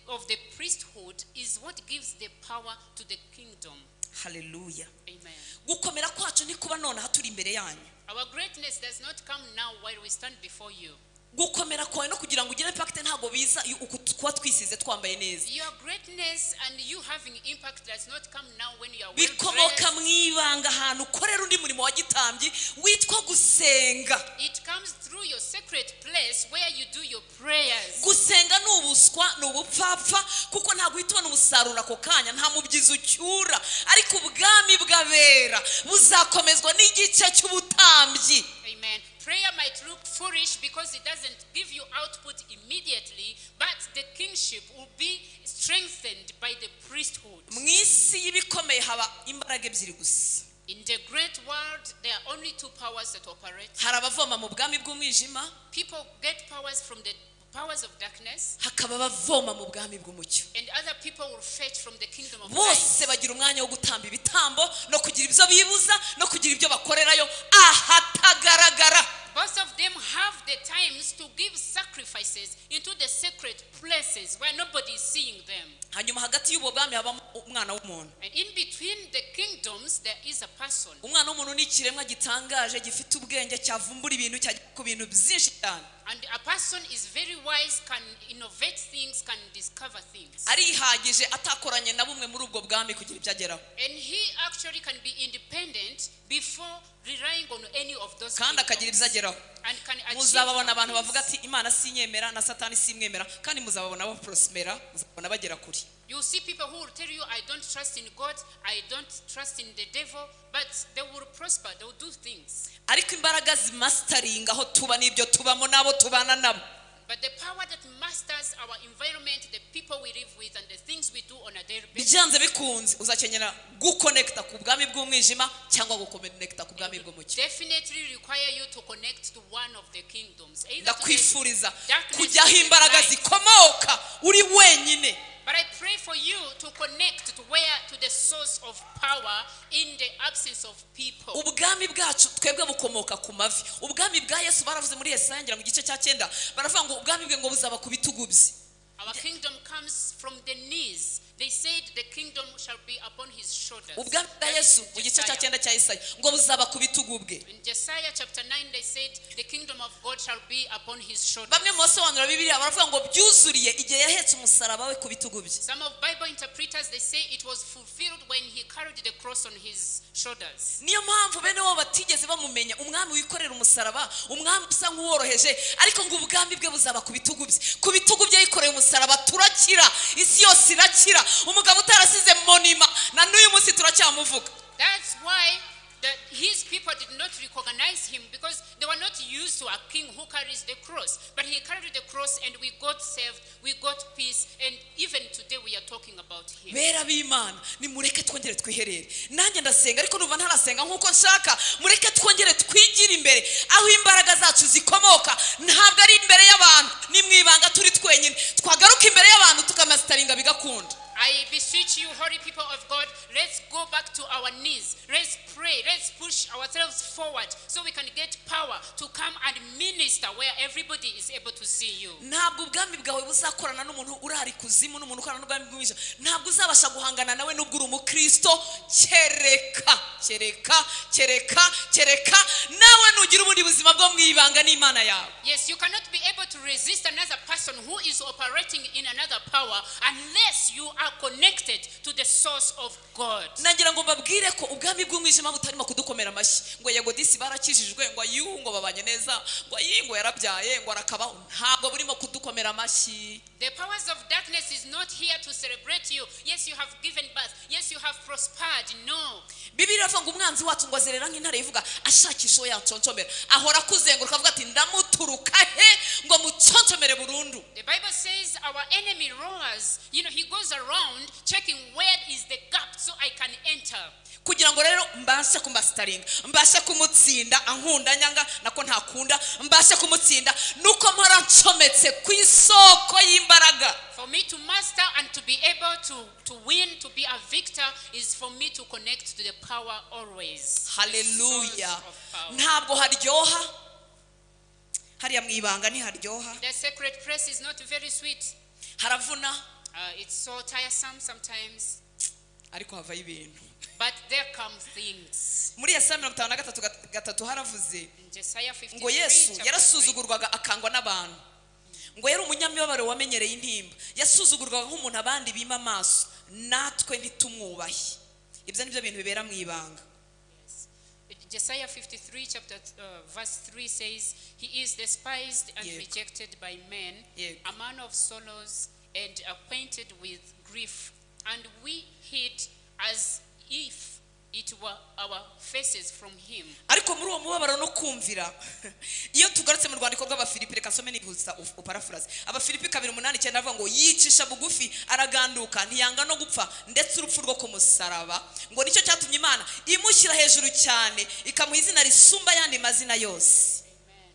S2: of the priesthood is what gives the power to the kingdom.
S1: Hallelujah.
S2: Amen.
S1: Gukomera kwacu ni kuba none haturi imbere yanyu.
S2: Our greatness does not come now while we stand before you.
S1: Gukomera kwawe no kugira ngo ugire impact ntabwo biza iyo kuba twisize twambaye neza.
S2: Your greatness and you having impact does not come now when you are well
S1: Bikomoka
S2: dressed.
S1: Mu ibanga ahantu ukorera undi murimo wa gitambyi witwa gusenga.
S2: It comes through your secret place where you do your prayers.
S1: Gusenga ni ubuswa, ni ubupfapfa, kuko ntabwo uhita ubona umusaruro ako kanya, nta mubyizi ucyura, ariko ubwami bw'abera buzakomezwa n'igice cy'ubutambyi.
S2: Amen. Prayer might look foolish because it doesn't give you output immediately, but the kingship will be strengthened by the priesthood.
S1: Mu isi y'ibikomeye haba imbaraga ebyiri gusa.
S2: In the great world, there are only two powers that operate.
S1: Hari abavoma mu bwami bw'umwijima,
S2: People get powers from the powers of darkness,
S1: hakaba abavoma mu bwami bw'umucyo.
S2: And other people will fetch from the kingdom of light.
S1: Bose bagira umwanya wo gutamba ibitambo no kugira ibyo bibuza no kugira ibyo bakorerayo ahatagaragara.
S2: Both of them have the times to give sacrifices into the sacred places where nobody is seeing them.
S1: Hanyuma hagati y'ubwo bwami habamo umwana w'umuntu.
S2: And in between the kingdoms, there is a person.
S1: Umwana w'umuntu ni ikiremwa gitangaje, gifite ubwenge, cyavumbura ibintu, cyagera ku bintu byinshi cyane.
S2: And a person is very wise, can innovate things, can discover things.
S1: Arihagije atakoranye na bumwe muri ubwo bwami kugira ibyo ageraho.
S2: And he actually can be independent before relying on any of those
S1: Kandi akagira ibyo
S2: kingdoms.
S1: ageraho.
S2: And can achieve
S1: Muzababona abantu
S2: some
S1: bavuga
S2: things.
S1: ati Imana sinyemera na Satani simwemera, kandi muzababona baprospera, muzababona bagera kure.
S2: You see people who will tell you, "I don't trust in God, I don't trust in the devil," but they will prosper, they will do things.
S1: Ariko imbaraga zimasteringa aho tuba n'ibyo tubamo n'abo tubana nabo,
S2: But the power that masters our environment, the people we live with, and the things we do on a daily basis,
S1: byanze bikunze uzakenera guconnecta ku bwami bw'umwijima cyangwa guconnecta ku bwami bw'umucyo.
S2: Definitely require you to connect to one of the kingdoms. Either to the
S1: Ndakwifuriza
S2: darkness
S1: kujya aho
S2: or the
S1: imbaraga
S2: light.
S1: Zikomoka uri wenyine.
S2: But I pray for you to connect to where to the source of power in the absence of people.
S1: Ubwami bwacu twebwe bukomoka ku mavi. Ubwami bwa Yesu, baravuze muri Yesaya ngira ngo igice cya cyenda, baravuga ngo ubwami bwe ngo buzaba ku bitugu bye.
S2: Our kingdom comes from the knees. They said the kingdom shall be upon his shoulders.
S1: Ubwami bwa
S2: That is
S1: Yesu
S2: in
S1: mu gice cya
S2: Josiah.
S1: cyenda cya Yesaya ngo buzaba ku bitugu bwe.
S2: In Josiah chapter 9, they said the kingdom of God shall be upon his shoulders.
S1: Bamwe mu basobanura Bibiliya baravuga ngo byuzuriye igihe yahetse umusaraba we ku bitugu bye.
S2: Some of Bible interpreters, they say it was fulfilled when he carried the cross on his shoulders.
S1: Niyo mpamvu bene wabo batigeze bamumenya, umwami wikorera umusaraba, umwami usa nk'uworoheje, ariko ngo ubwami bwe buzaba ku bitugu bye. Ku bitugu bye yikoreye umusaraba, turakira, isi yose irakira. Umugabo utarasize monument, na n'uyu munsi turacyamuvuga.
S2: That's why his people did not recognize him, because they were not used to a king who carries the cross. But he carried the cross and we got saved, we got peace, and even today we are talking about him.
S1: Bera b'Imana, nimureke twongere twiherere. Nanjye ndasenga ariko numva ntarasenga nk'uko nshaka. Mureke twongere twigire imbere aho imbaraga zacu zikomoka. Ntabwo ari imbere y'abantu, ni mu ibanga turi twenyine. Twagaruka imbere y'abantu tukamasteringa bigakunda.
S2: I beseech you, holy people of God, let's go back to our knees. Let's pray. Let's push ourselves forward so we can get power to come and minister where everybody is able to see you.
S1: Ntabwo ubwami bwawe buzakorana n'umuntu urara ikuzimu n'umuntu ukorana n'ubwami bw'umwijima. Ntabwo uzabasha guhangana nawe nubwo uri umukristo, kereka kereka kereka kereka nawe nugira ubundi buzima bwo mu ibanga n'Imana yawe.
S2: Yes, you cannot be able to resist another person who is operating in another power unless you are connected to the source of God.
S1: Nagira ngo mbabwire ko ubwami bw'umwijima butarimo kudukomera amashyi ngo yego disi barakijijwe, ngo ayu ngo babanye neza, ngo ayi ngo yarabyaye, ngo arakabaho. Ntabwo burimo kudukomera amashyi.
S2: The powers of darkness is not here to celebrate you. Yes, you have given birth. Yes, you have prospered. No.
S1: Bibiliya iravuga ngo umwanzi wacu ngo azerera nk'intare ivuga ashakisha uwo yaconshomera. Ahora akuzenguruka avuga ati ndamuturuka he ngo muconshomere burundu.
S2: The Bible says our enemy roars. He goes around checking where is the gap so I can enter.
S1: Kugira ngo rero mbashe kumasteringa, mbashe kumutsinda, ankunda nyanga nako ntakunda, mbashe kumutsinda nuko mpora ncometse ku isoko y'imbaraga.
S2: For me to master and to be able to win, to be a victor, is for me to connect to the power always. The
S1: Haleluya.
S2: source of power.
S1: Ntabwo haryoha hariya mu ibanga, ntiharyoha.
S2: The sacred place is not very sweet.
S1: Haravuna.
S2: It's so tiresome sometimes,
S1: Ariko havayo ibintu.
S2: But there come things.
S1: Muri Yesaya 53:3 haravuze
S2: In Isaiah 53,
S1: ngo Yesu
S2: chapter 3,
S1: yarasuzugurwaga akangwa n'abantu, ngo yari umunyamibabaro wamenyereye intimba, yasuzugurwaga nk'umuntu abandi bima amaso, natwe ntitumwubahe. Ibyo ni byo bintu bibera mu ibanga.
S2: Yes. Isaiah 53 chapter verse 3 says, "He is despised and
S1: Yego.
S2: Rejected by men,
S1: Yego.
S2: A man of sorrows and acquainted with grief, and we hid as if it were our faces from him."
S1: Ariko muri uwo mubabaro no kumvira, iyo tugarutse mu rwandiko rw'Abafilipi, reka nsome nihutsa uparaphrase, Abafilipi 2:8-9 avuga ngo yicisha bugufi araganduka ntiyanga no gupfa ndetse urupfu rwo ku musaraba, ngo nicyo cyatumye Imana imushyira hejuru cyane ikamuha izina risumba ayandi mazina yose.
S2: Amen.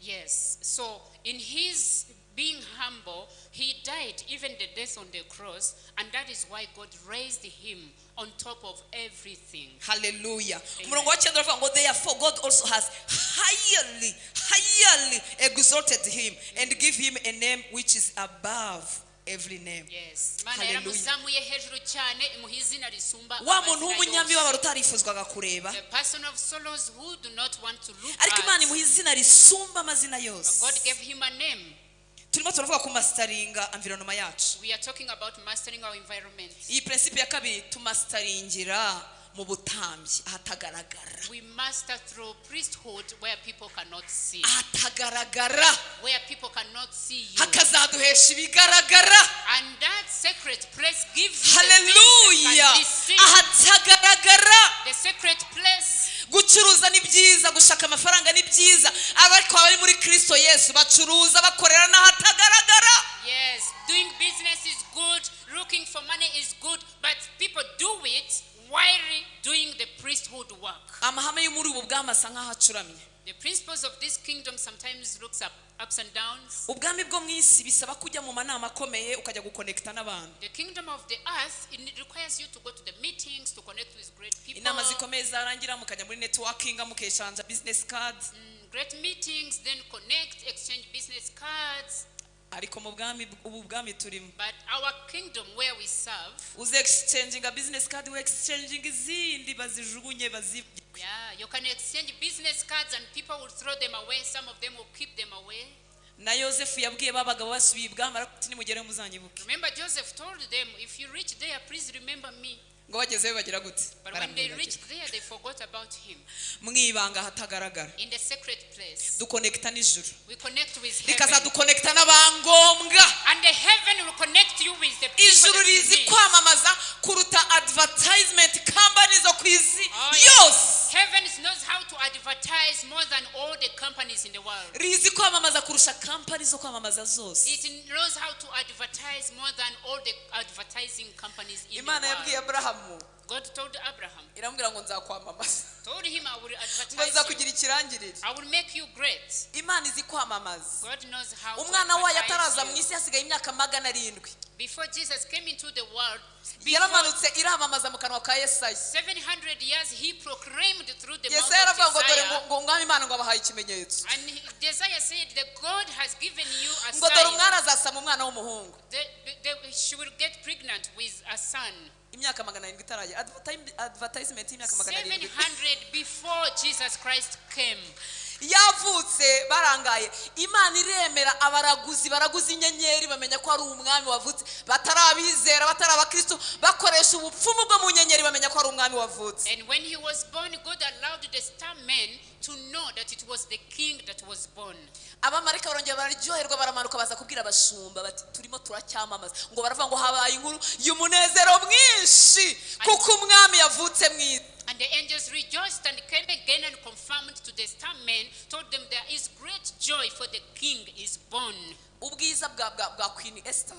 S2: Yes. So in his being humble, he died even the death on the cross, and that is why God raised him on top of everything.
S1: Haleluya. Umurongo wa cyenda uravuga ngo therefore God also has highly highly exalted him and give him a name which is above every name.
S2: Yes. Imana
S1: Hallelujah.
S2: Yaramuzamuye hejuru cyane imuha izina risumba
S1: Wa muntu
S2: amazina yose.
S1: w'umunyamibabaro utarifuzwaga kureba,
S2: The person of sorrows who do not want to look
S1: ariko Imana
S2: at.
S1: imuha izina risumba amazina yose.
S2: God gave him a name.
S1: Turimo turavuga ku masteringa environment yacu.
S2: We are talking about mastering our environment.
S1: Iyi principe ya kabiri, tumasteringira mu butambyi ahatagaragara.
S2: We master through priesthood where people cannot see.
S1: Ahatagaragara
S2: Where people cannot see you.
S1: Hakazaduhesha ibigaragara.
S2: And that sacred place gives you the things
S1: Haleluya.
S2: that can be seen.
S1: Ahatagaragara.
S2: The sacred place.
S1: Gucuruza ni byiza, gushaka amafaranga ni byiza, ariko abari muri Kristo Yesu bacuruza bakorera n'ahatagaragara.
S2: Yes, doing business is good, looking for money is good, but people do it while doing the priesthood work.
S1: Amahame yo muri ubu bwami asa nk'aho acuramye.
S2: The principles of this kingdom sometimes looks up ups and downs.
S1: Ubwami bwo mu isi bisaba kujya mu manama akomeye ukajya guconnecta n'abantu.
S2: The kingdom of the earth, it requires you to go to the meetings to connect with great people.
S1: Inama zikomeye zarangira mukajya muri networking mukexchanga business cards.
S2: Great meetings, then connect, exchange business cards.
S1: Ariko mu bwami, ubu bwami turimo,
S2: But our kingdom where we serve,
S1: uze exchanginga business card, we exchanginga izindi bazijugunye bazi.
S2: Yeah, you can exchange business cards and people will throw them away. Some of them will keep them away.
S1: Na Yosefu yabwiye ba bagabo basubiye ibwami ati nimugereyo muzanyibuke.
S2: Remember, Joseph told them, "If you reach there, please remember me."
S1: Ngo bagezeyo bagira gute?
S2: But when they
S1: Baramwibagirwa.
S2: Reached there, they forgot about him.
S1: Mu ibanga ahatagaragara
S2: In the sacred place,
S1: duconnecta n'ijuru,
S2: we connect with heaven.
S1: rikazaduconnecta n'abangombwa.
S2: And the heaven will connect you with the people
S1: Ijuru
S2: that you
S1: rizi
S2: need.
S1: kwamamaza kuruta advertisement company zo ku isi
S2: Oh, yes.
S1: yose.
S2: Heaven knows how to advertise more than all the companies in the world.
S1: Rizi kwamamaza kurusha company zo kwamamaza zose.
S2: It knows how to advertise more than all the advertising companies in
S1: Imana
S2: the
S1: yabwiye
S2: world.
S1: Aburahamu,
S2: God told Abraham,
S1: iramubwira ngo nzakwamamaza,
S2: told him, "I will
S1: ngo
S2: advertise you.
S1: nzakugira ikirangirire.
S2: I will make you great."
S1: Imana izi kwamamaza.
S2: God knows how to
S1: Umwana wayo
S2: advertise
S1: ataraza mu
S2: you.
S1: isi hasigaye imyaka 700,
S2: Before Jesus came into the world, before
S1: yaramanutse iramamaza mu kanwa ka Yesaya.
S2: 700 years, he proclaimed through the mouth
S1: Yesaya aravuga
S2: of
S1: ngo dore ngo
S2: Isaiah.
S1: ngo umwami Imana ngo abahaye ikimenyetso,
S2: And Isaiah said that God has given you a
S1: ngo dore
S2: sign.
S1: umwana azasama umwana w'umuhungu.
S2: She will get pregnant with a son.
S1: Imyaka 700 itaragera. Advertisement y'imyaka 700.
S2: 700 before Jesus Christ came.
S1: Yavutse barangaye, Imana iremera abaraguzi baraguza inyenyeri bamenya ko ari umwami wavutse, batarabizera batari abakristo, bakoresha ubupfumu bwo mu nyenyeri bamenya ko ari umwami wavutse.
S2: And when he was born, God allowed the star men to know that it was the king that was born.
S1: Abamarayika barongera bararyoherwa baramanuka baza kubwira abashumba bati turimo turacyamamaza, ngo baravuga ngo habaye inkuru y'umunezero mwinshi kuko umwami yavutse mu isi.
S2: And the angels rejoiced and came again and confirmed to the star men, told them there is great joy, for the king is born.
S1: Ubwiza bwa Queen Esther,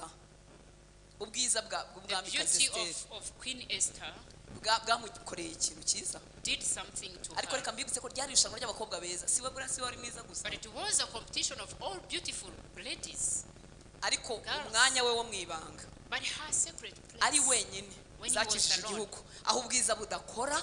S1: ubwiza bwa
S2: The
S1: bw'umwamikazi
S2: beauty
S1: Esther
S2: of Queen Esther
S1: bwamukoreye ikintu cyiza.
S2: Did something to
S1: Ariko
S2: her.
S1: reka mbibutse ko ryari irushanwa ry'abakobwa beza, si we buriya si we wari mwiza gusa.
S2: But it was a competition of all beautiful ladies.
S1: Ariko
S2: Girls.
S1: umwanya we wo mu ibanga
S2: But her sacred place,
S1: ari wenyine
S2: when he was
S1: zakishije
S2: alone.
S1: igihugu aho ubwiza budakora,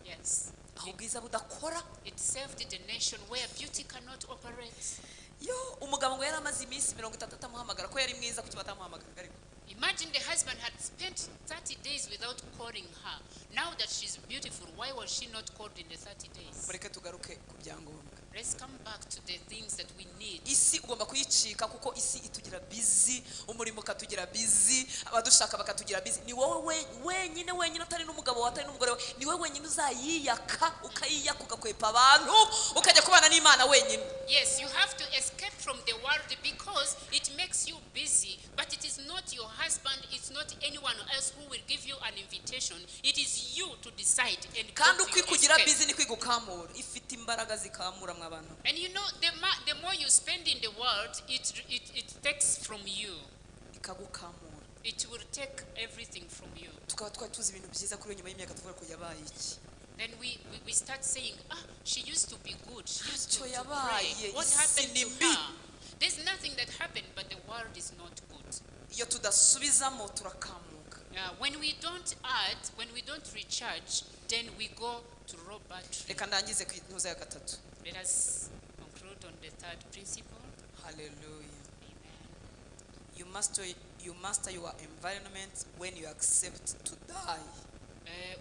S2: Yes,
S1: aho ubwiza budakora.
S2: It saved the nation where beauty cannot operate.
S1: Yo umugabo ngo yari amaze iminsi 30 atamuhamagara ko yari mwiza, kuki batamuhamagara ariko?
S2: A Imagine the husband had spent 30 days without calling her. Now that she's beautiful, why was she not called in the 30 days?
S1: Mureke tugaruke ku byangombwa.
S2: Let's come back to the things that we need.
S1: Isi ugomba kuyicika kuko isi itugira busy, umurimo ukatugira busy, abadushaka bakatugira busy. Ni wowe wenyine wenyine, utari n'umugabo wawe, atari n'umugore wawe, ni wowe wenyine uzayiyaka, ukayiyaka, ugakwepa abantu, ukajya kubana n'Imana wenyine.
S2: Yes, you have to escape from the world because it makes you busy. But it is not your husband, it's not anyone else who will give you an invitation. It is you to decide and go
S1: Kandi
S2: to
S1: uko
S2: your
S1: ikugira
S2: escape.
S1: Busy niko igukamura, ifite imbaraga zikamura mwa bantu.
S2: And you know, the more you spend in the world, it takes from you.
S1: Ikagukamura.
S2: It will take everything from you.
S1: Tukaba twari tuzi ibintu byiza kuri iyo, nyuma y'imyaka tuvuga ko yabaye iki?
S2: Then we start saying, "Ah, she used to be good. She used to
S1: Ntacyo
S2: pray.
S1: yabaye,
S2: What
S1: isi
S2: happened
S1: ni
S2: to
S1: mbi."
S2: her?" There's nothing that happened, but the world is not good.
S1: Iyo tudasubizamo turakamuka.
S2: When we don't add, when we don't recharge, then we go to low battery.
S1: Reka ndangize ku ntuza ya gatatu.
S2: Let us conclude on the third principle.
S1: Haleluya.
S2: Amen.
S1: You master your environment when you accept to die.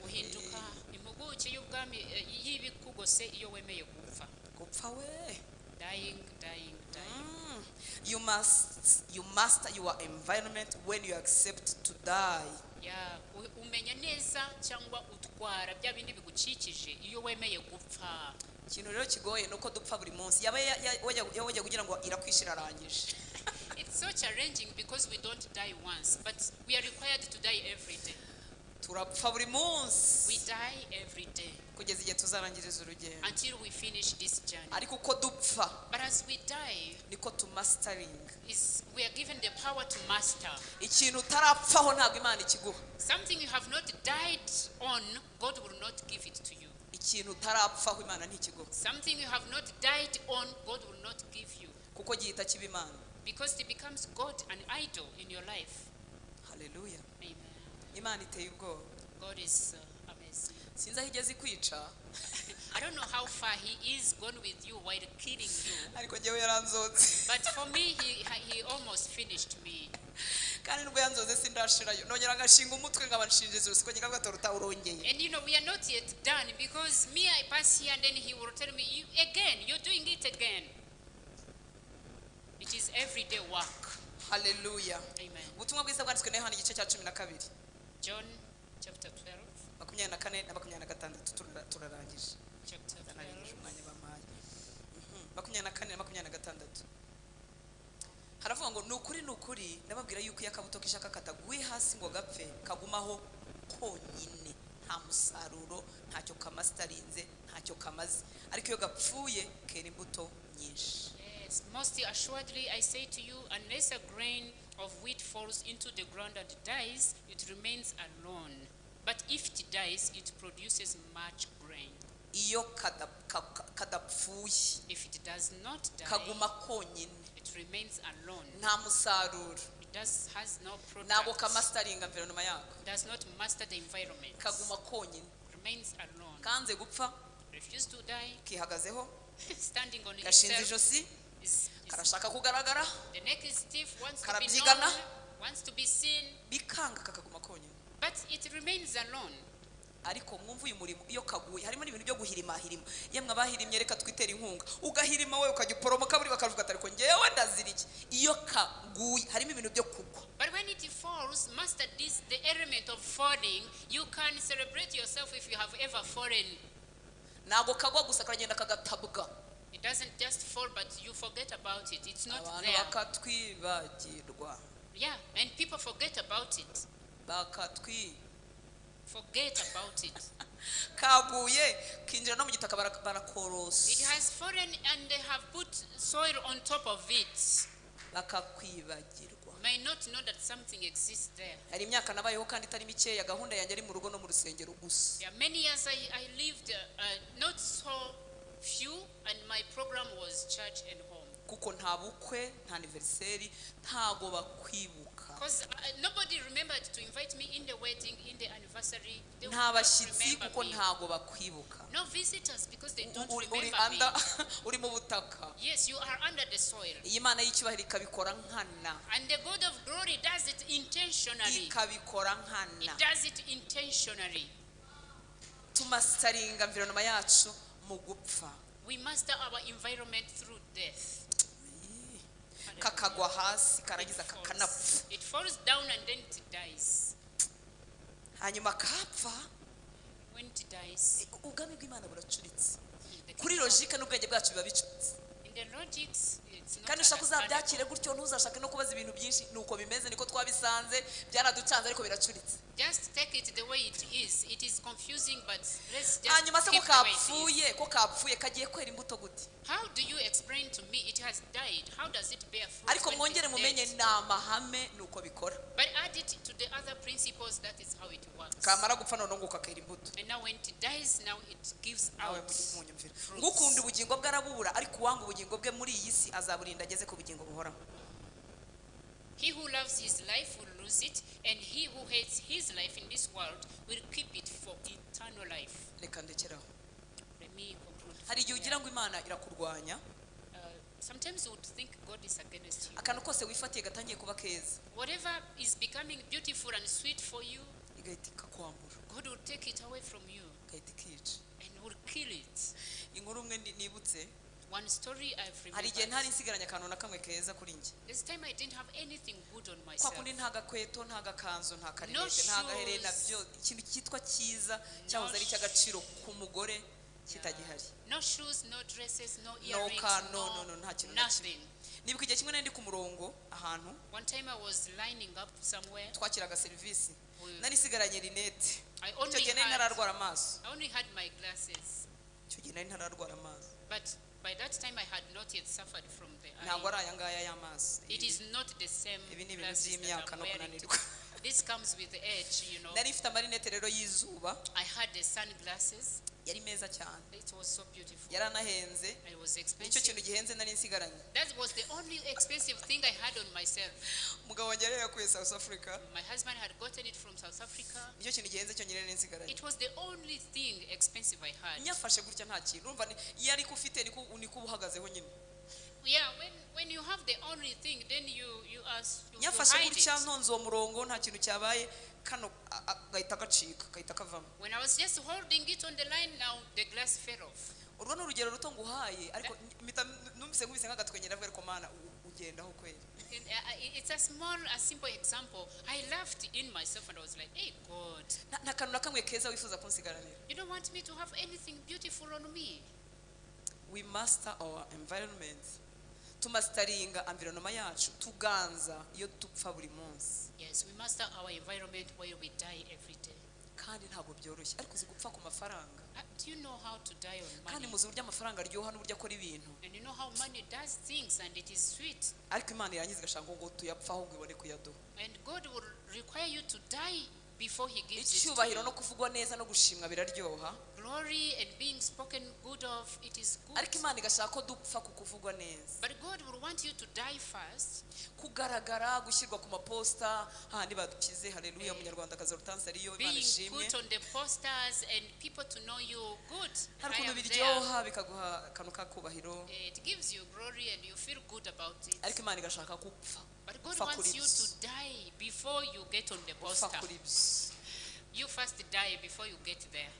S2: Uhinduka impuguke y'ubwami y'ibikugose iyo wemeye gupfa.
S1: Gupfa we.
S2: Dying, dying, dying.
S1: You master your environment when you accept to die.
S2: Ya, umenya neza cyangwa utwara bya bindi bigukikije iyo wemeye gupfa.
S1: Ikintu rero kigoye ni uko dupfa buri munsi, yaba wajya kugira ngo irakwishyira irarangije.
S2: It's so challenging because we don't die once, but we are required to die every day.
S1: Turapfa buri
S2: We
S1: munsi
S2: die every day
S1: kugeza igihe tuzarangiriza urugendo.
S2: Until we finish this journey.
S1: Ariko uko dupfa
S2: But as we die,
S1: niko tumasteringa.
S2: Is we are given the power to master.
S1: Ikintu utarapfaho ntabwo Imana ikiguha.
S2: Something you have not died on, God will not give it to you.
S1: Ikintu utarapfaho Imana ntikiguha.
S2: Something you have not died on, God will not give you.
S1: Kuko gihita kiba Imana.
S2: Because it becomes God, an idol in your life.
S1: Haleluya.
S2: Amen.
S1: Imana iteye ubwoba.
S2: God is amazing.
S1: Sinzi aho igeze ikwica.
S2: I don't know how far He is gone with you while killing you.
S1: Ariko njyewe yaranzonze.
S2: But for me, he almost finished me.
S1: Kandi nubwo yanzoze sindashirayo, nongera ngashinga umutwe nkaba nshinje ijosi ko nkavuga ati ruta urongeye.
S2: And you know, we are not yet done because me, I pass here and then he will tell me, "You, again, you're doing it again." It is everyday work.
S1: Haleluya.
S2: Amen.
S1: Ubutumwa bwiza bwanditswe na Yohana igice cya 12.
S2: John chapter 12.
S1: 24 na 26, turarangije.
S2: Chapter
S1: Ndarangije
S2: 12.
S1: umwanya bampaye. 24 na 26 haravuga ngo: "Ni ukuri, ni ukuri, ndababwira yuko iyo akabuto k'ishaka kataguye hasi ngo gapfe, kagumaho konyine, nta musaruro, ntacyo kamasitarinze, ntacyo kamaze, ariko iyo gapfuye kera imbuto nyinshi."
S2: Yes, most assuredly I say to you, unless a grain of wheat falls into the ground and dies, it remains alone. But if it dies, it produces much grain.
S1: Iyo kadapfuye,
S2: If it does not die,
S1: kaguma konyine,
S2: it remains alone.
S1: Nta musaruro.
S2: It does has no
S1: Ntabwo
S2: product.
S1: kamasitaringa environment yako.
S2: Does not master the environment.
S1: Kaguma konyine.
S2: Remains alone.
S1: Kanze gupfa.
S2: Refuse to die.
S1: Kihagazeho.
S2: Standing on
S1: Gashinze
S2: itself.
S1: ijosi. Karashaka kugaragara.
S2: The neck is stiff, wants to be
S1: Karabyigana.
S2: known, wants to be seen,
S1: Bikanga kakaguma konyine.
S2: But it remains alone.
S1: Ariko mwumva uyu murimo, iyo kaguye harimo n'ibintu byo guhirima hirima. Yemwe abahirimye, reka twitere inkunga. Ugahirima we ukajya uporomoka buri bakavuga ati ariko ngewe ndazira iki? Iyo kaguye harimo ibintu byo kugwa.
S2: But when it falls, master this, the element of falling. You can celebrate yourself if you have ever fallen.
S1: Ntabwo kagwa gusa, karagenda kagatabwa.
S2: It doesn't just fall, but you forget about it. It's not
S1: Abantu
S2: there.
S1: Bakatwibagirwa.
S2: Yeah, and people forget about it.
S1: Bakatwi
S2: Forget about it.
S1: Kaguye kinjira no mu gitaka barakorosa.
S2: It has fallen and they have put soil on top of it.
S1: Bakakwibagirwa.
S2: May not know that something exists there.
S1: Hari imyaka nabayeho kandi itari mikeya, gahunda yanjye ari mu rugo no mu rusengero gusa.
S2: There are many years I lived, not so few, and my program was church and home.
S1: Kuko nta bukwe, nta anniversaire, ntago bakwibuka.
S2: Because nobody remembered to invite me in the wedding, in the anniversary. They
S1: Nta Nta bashyitsi
S2: remember
S1: kuko
S2: me.
S1: Ntago bakwibuka.
S2: No visitors because they don't
S1: Uri uri
S2: remember me.
S1: under uri mu butaka.
S2: Yes, you are under the soil.
S1: Iyi Mana y'icyubahiro ikabikora nkana.
S2: And the God of glory does it intentionally.
S1: Ikabikora
S2: It
S1: nkana.
S2: does it intentionally.
S1: Tumasteringa environment yacu mu gupfa.
S2: We master our environment through death.
S1: Kakagwa hasi
S2: It
S1: karangiza
S2: falls.
S1: kakanapfa.
S2: It falls down and then it dies.
S1: Hanyuma kapfa.
S2: When it dies,
S1: Ubwami bw'Imana buracuritse.
S2: the
S1: Kuri
S2: kingdom-
S1: logique n'ubwenge bwacu biba bicuritse.
S2: in the logics, it's not
S1: Kandi ushaka
S2: understandable.
S1: uzabyakire gutyo ntuzashake no kubaza ibintu byinshi nuko bimeze niko twabisanze byaraducanze ariko biracuritse.
S2: Just take it the way it is. It is confusing, but let's just
S1: Hanyuma se ko
S2: keep the way it is.
S1: kapfuye ko kapfuye kagiye kwera imbuto gute?
S2: How do you explain to me it has died? How does it bear fruit
S1: Ariko
S2: when it
S1: mwongere
S2: is
S1: mumenye
S2: dead?
S1: ni amahame nuko bikora.
S2: But add it to the other principles, that is how it works.
S1: Kamara gupfa noneho ngo kakera imbuto.
S2: And now when it dies, now it gives
S1: Nawe
S2: out.
S1: munyumvira.
S2: Fruits.
S1: Ngukunda ubugingo bwe arabubura ariko uwanga ubugingo bwe muri iyi si azaburinda ageze ku bugingo buhoraho.
S2: He who loves his life will lose it, and he who hates his life in this world will keep it for eternal life.
S1: Reka ndekeraho.
S2: Let me conclude.
S1: Hari igihe
S2: from
S1: ugira
S2: here.
S1: ngo Imana irakurwanya.
S2: Sometimes you would think God is against you.
S1: Akantu kose wifatiye gatangiye kuba keza
S2: Whatever is becoming beautiful and sweet for you,
S1: igahita ikakwambura.
S2: God will take it away from you
S1: Igahita ikica.
S2: and will kill it.
S1: Inkuru umwe nibutse.
S2: One story I've
S1: Hari igihe ntari
S2: remembered.
S1: nsigaranye akantu na kamwe keza kuri njye.
S2: This time I didn't have anything good on
S1: Kwa
S2: myself.
S1: kundi nta gakweto nta gakanzu nta
S2: No
S1: karinete nta gaherena
S2: shoes.
S1: byo ikintu cyitwa cyiza cyahoze ari icy'agaciro ku mugore kitagihari.
S2: No shoes, no dresses, no
S1: No
S2: earrings,
S1: car, no, nta kintu na kimwe.
S2: nothing.
S1: Nibuka igihe kimwe nari ndi ku murongo ahantu
S2: One time I was lining up somewhere.
S1: twakiraga serivisi nari nsigaranye rinete.
S2: I
S1: Icyo
S2: only
S1: gihe nari
S2: had,
S1: ntararwara amaso.
S2: I only had my glasses.
S1: Icyo gihe nari ntararwara amaso.
S2: But by that time I had not yet suffered from the
S1: Ntabwo
S2: eye.
S1: ari aya ngaya y'amaso.
S2: It is not the same
S1: Ibi ni ibintu
S2: glasses that
S1: by'imyaka
S2: I'm
S1: no
S2: wearing
S1: kunanirwa.
S2: today. This comes with the age, you know.
S1: Nari mfite amarinete rero y'izuba.
S2: I had the sunglasses.
S1: Yari meza cyane.
S2: It was so beautiful.
S1: Yaranahenze.
S2: It was
S1: Nicyo
S2: expensive.
S1: kintu gihenze nari nsigaranye.
S2: That was the only expensive thing I had on myself.
S1: Umugabo wanjye yari yakuye South Africa.
S2: My husband had gotten it from South Africa.
S1: Nicyo kintu gihenze cyonyine nari nsigaranye.
S2: It was the only thing expensive I had.
S1: Nyafashe gutya nta kintu urumva iyo ariko ufite niko uba uhagazeho nyine.
S2: Yeah, when you have the only thing, then you ask you
S1: Nyafashe
S2: hide
S1: gutya
S2: it.
S1: ntonze uwo murongo nta kintu cyabaye kano gahita gacika gahita kavamo.
S2: When I was just holding it on the line, now the glass fell off.
S1: Urwo ni urugero ruto nguhaye ariko mpita numvise nkubise nk'agatwenge ndavuga ariko Mana ugendaho kweli.
S2: And, it's a simple example. I laughed in myself and I was like, hey God,
S1: Nta kantu na kamwe keza wifuza kunsigaranira.
S2: you don't want me to have anything beautiful on me.
S1: We master our environment. Tumasteringa environment yacu tuganza iyo dupfa buri munsi.
S2: Yes, we master our environment where we die every day.
S1: Kandi ntabwo byoroshye ariko uzi gupfa ku mafaranga.
S2: Do you know how to die on
S1: Kandi
S2: money?
S1: muzi uburyo amafaranga aryoha n'uburyo akora ibintu.
S2: And you know how money does things and it is sweet.
S1: Ariko Imana irangiza igashaka ngo tuyapfaho ngo ibone kuyaduha.
S2: And God will require you to die before he gives it to
S1: Icyubahiro no
S2: you.
S1: kuvugwa neza no gushimwa biraryoha.
S2: Glory and being spoken good of, it is good.
S1: Ariko Imana igashaka ko dupfa ku kuvugwa neza.
S2: But God will want you to die first.
S1: Kugaragara gushyirwa ku maposta hahandi badukize haleluya munyarwandakazi Hortense ariyo Imana
S2: Being
S1: ishimwe.
S2: put on the posters and people to know you good.
S1: Hari
S2: I
S1: ukuntu
S2: am there.
S1: biryoha bikaguha akantu k'akubahiro.
S2: It gives you glory and you feel good about it.
S1: Ariko Imana igashaka gupfa.
S2: But God
S1: Upfa
S2: wants
S1: kuri
S2: you
S1: byo.
S2: to die before you get on the
S1: Upfa
S2: poster.
S1: kuri byo.
S2: You first die before you get there.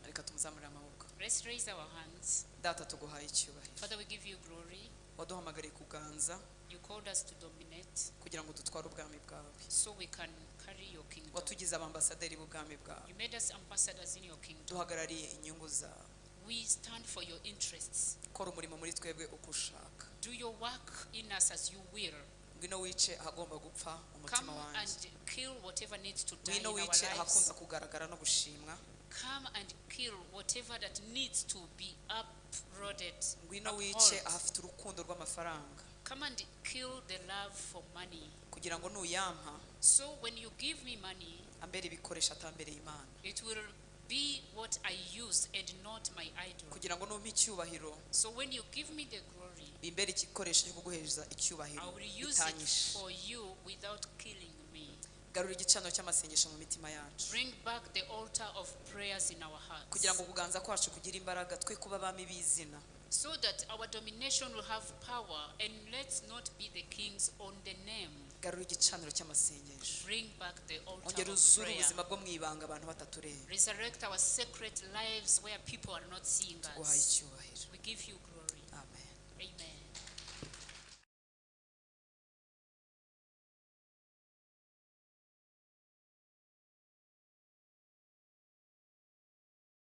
S1: Reka tumuzamurire amaboko.
S2: Let's raise our hands.
S1: Data tuguhaye icyubahiro.
S2: Father, we give you glory.
S1: Waduhamagariye kuganza
S2: You called us to dominate
S1: kugira ngo dutware ubwami bwawe.
S2: so we can carry your kingdom.
S1: Watugize abambasaderi b'ubwami bwawe.
S2: You made us ambassadors in your kingdom.
S1: Duhagarariye inyungu zawe.
S2: We stand for your interests.
S1: Kora umurimo muri twebwe uko ushaka.
S2: Do your work in us as you will.
S1: Ngwino wice ahagomba gupfa umutima
S2: Come
S1: wanjye.
S2: and kill whatever needs to die in
S1: Ngwino
S2: our
S1: wice
S2: lives.
S1: ahakunda kugaragara no gushimwa.
S2: Come and kill whatever that needs to be uprooted.
S1: Ngwino wice
S2: uphold.
S1: ahafite urukundo rw'amafaranga.
S2: Come and kill the love for money.
S1: Kugira ngo nuyampa
S2: So when you give me money,
S1: ambere ibikoresho atambereye Imana.
S2: it will be what I use and not my idol.
S1: Kugira ngo numpe icyubahiro
S2: So when you give me the glory,
S1: bimbere igikoresho cyo kuguhereza
S2: I
S1: icyubahiro
S2: will use it
S1: bitanyishe.
S2: for you without killing me.
S1: Garura igicaniro cy'amasengesho mu mitima yacu.
S2: Bring back the altar of prayers in our hearts.
S1: Kugira ngo kuganza kwacu kugire imbaraga, twe kuba abami b'izina.
S2: So that our domination will have power and let's not be the kings on the name.
S1: Garura igicaniro cy'amasengesho.
S2: Bring back the altar
S1: Ongera
S2: of
S1: uzure
S2: prayer.
S1: Ubuzima bwo mu ibanga abantu batatureba.
S2: Resurrect our secret lives where people are not seeing
S1: Tuguhaye
S2: us.
S1: icyubahiro.
S2: We give you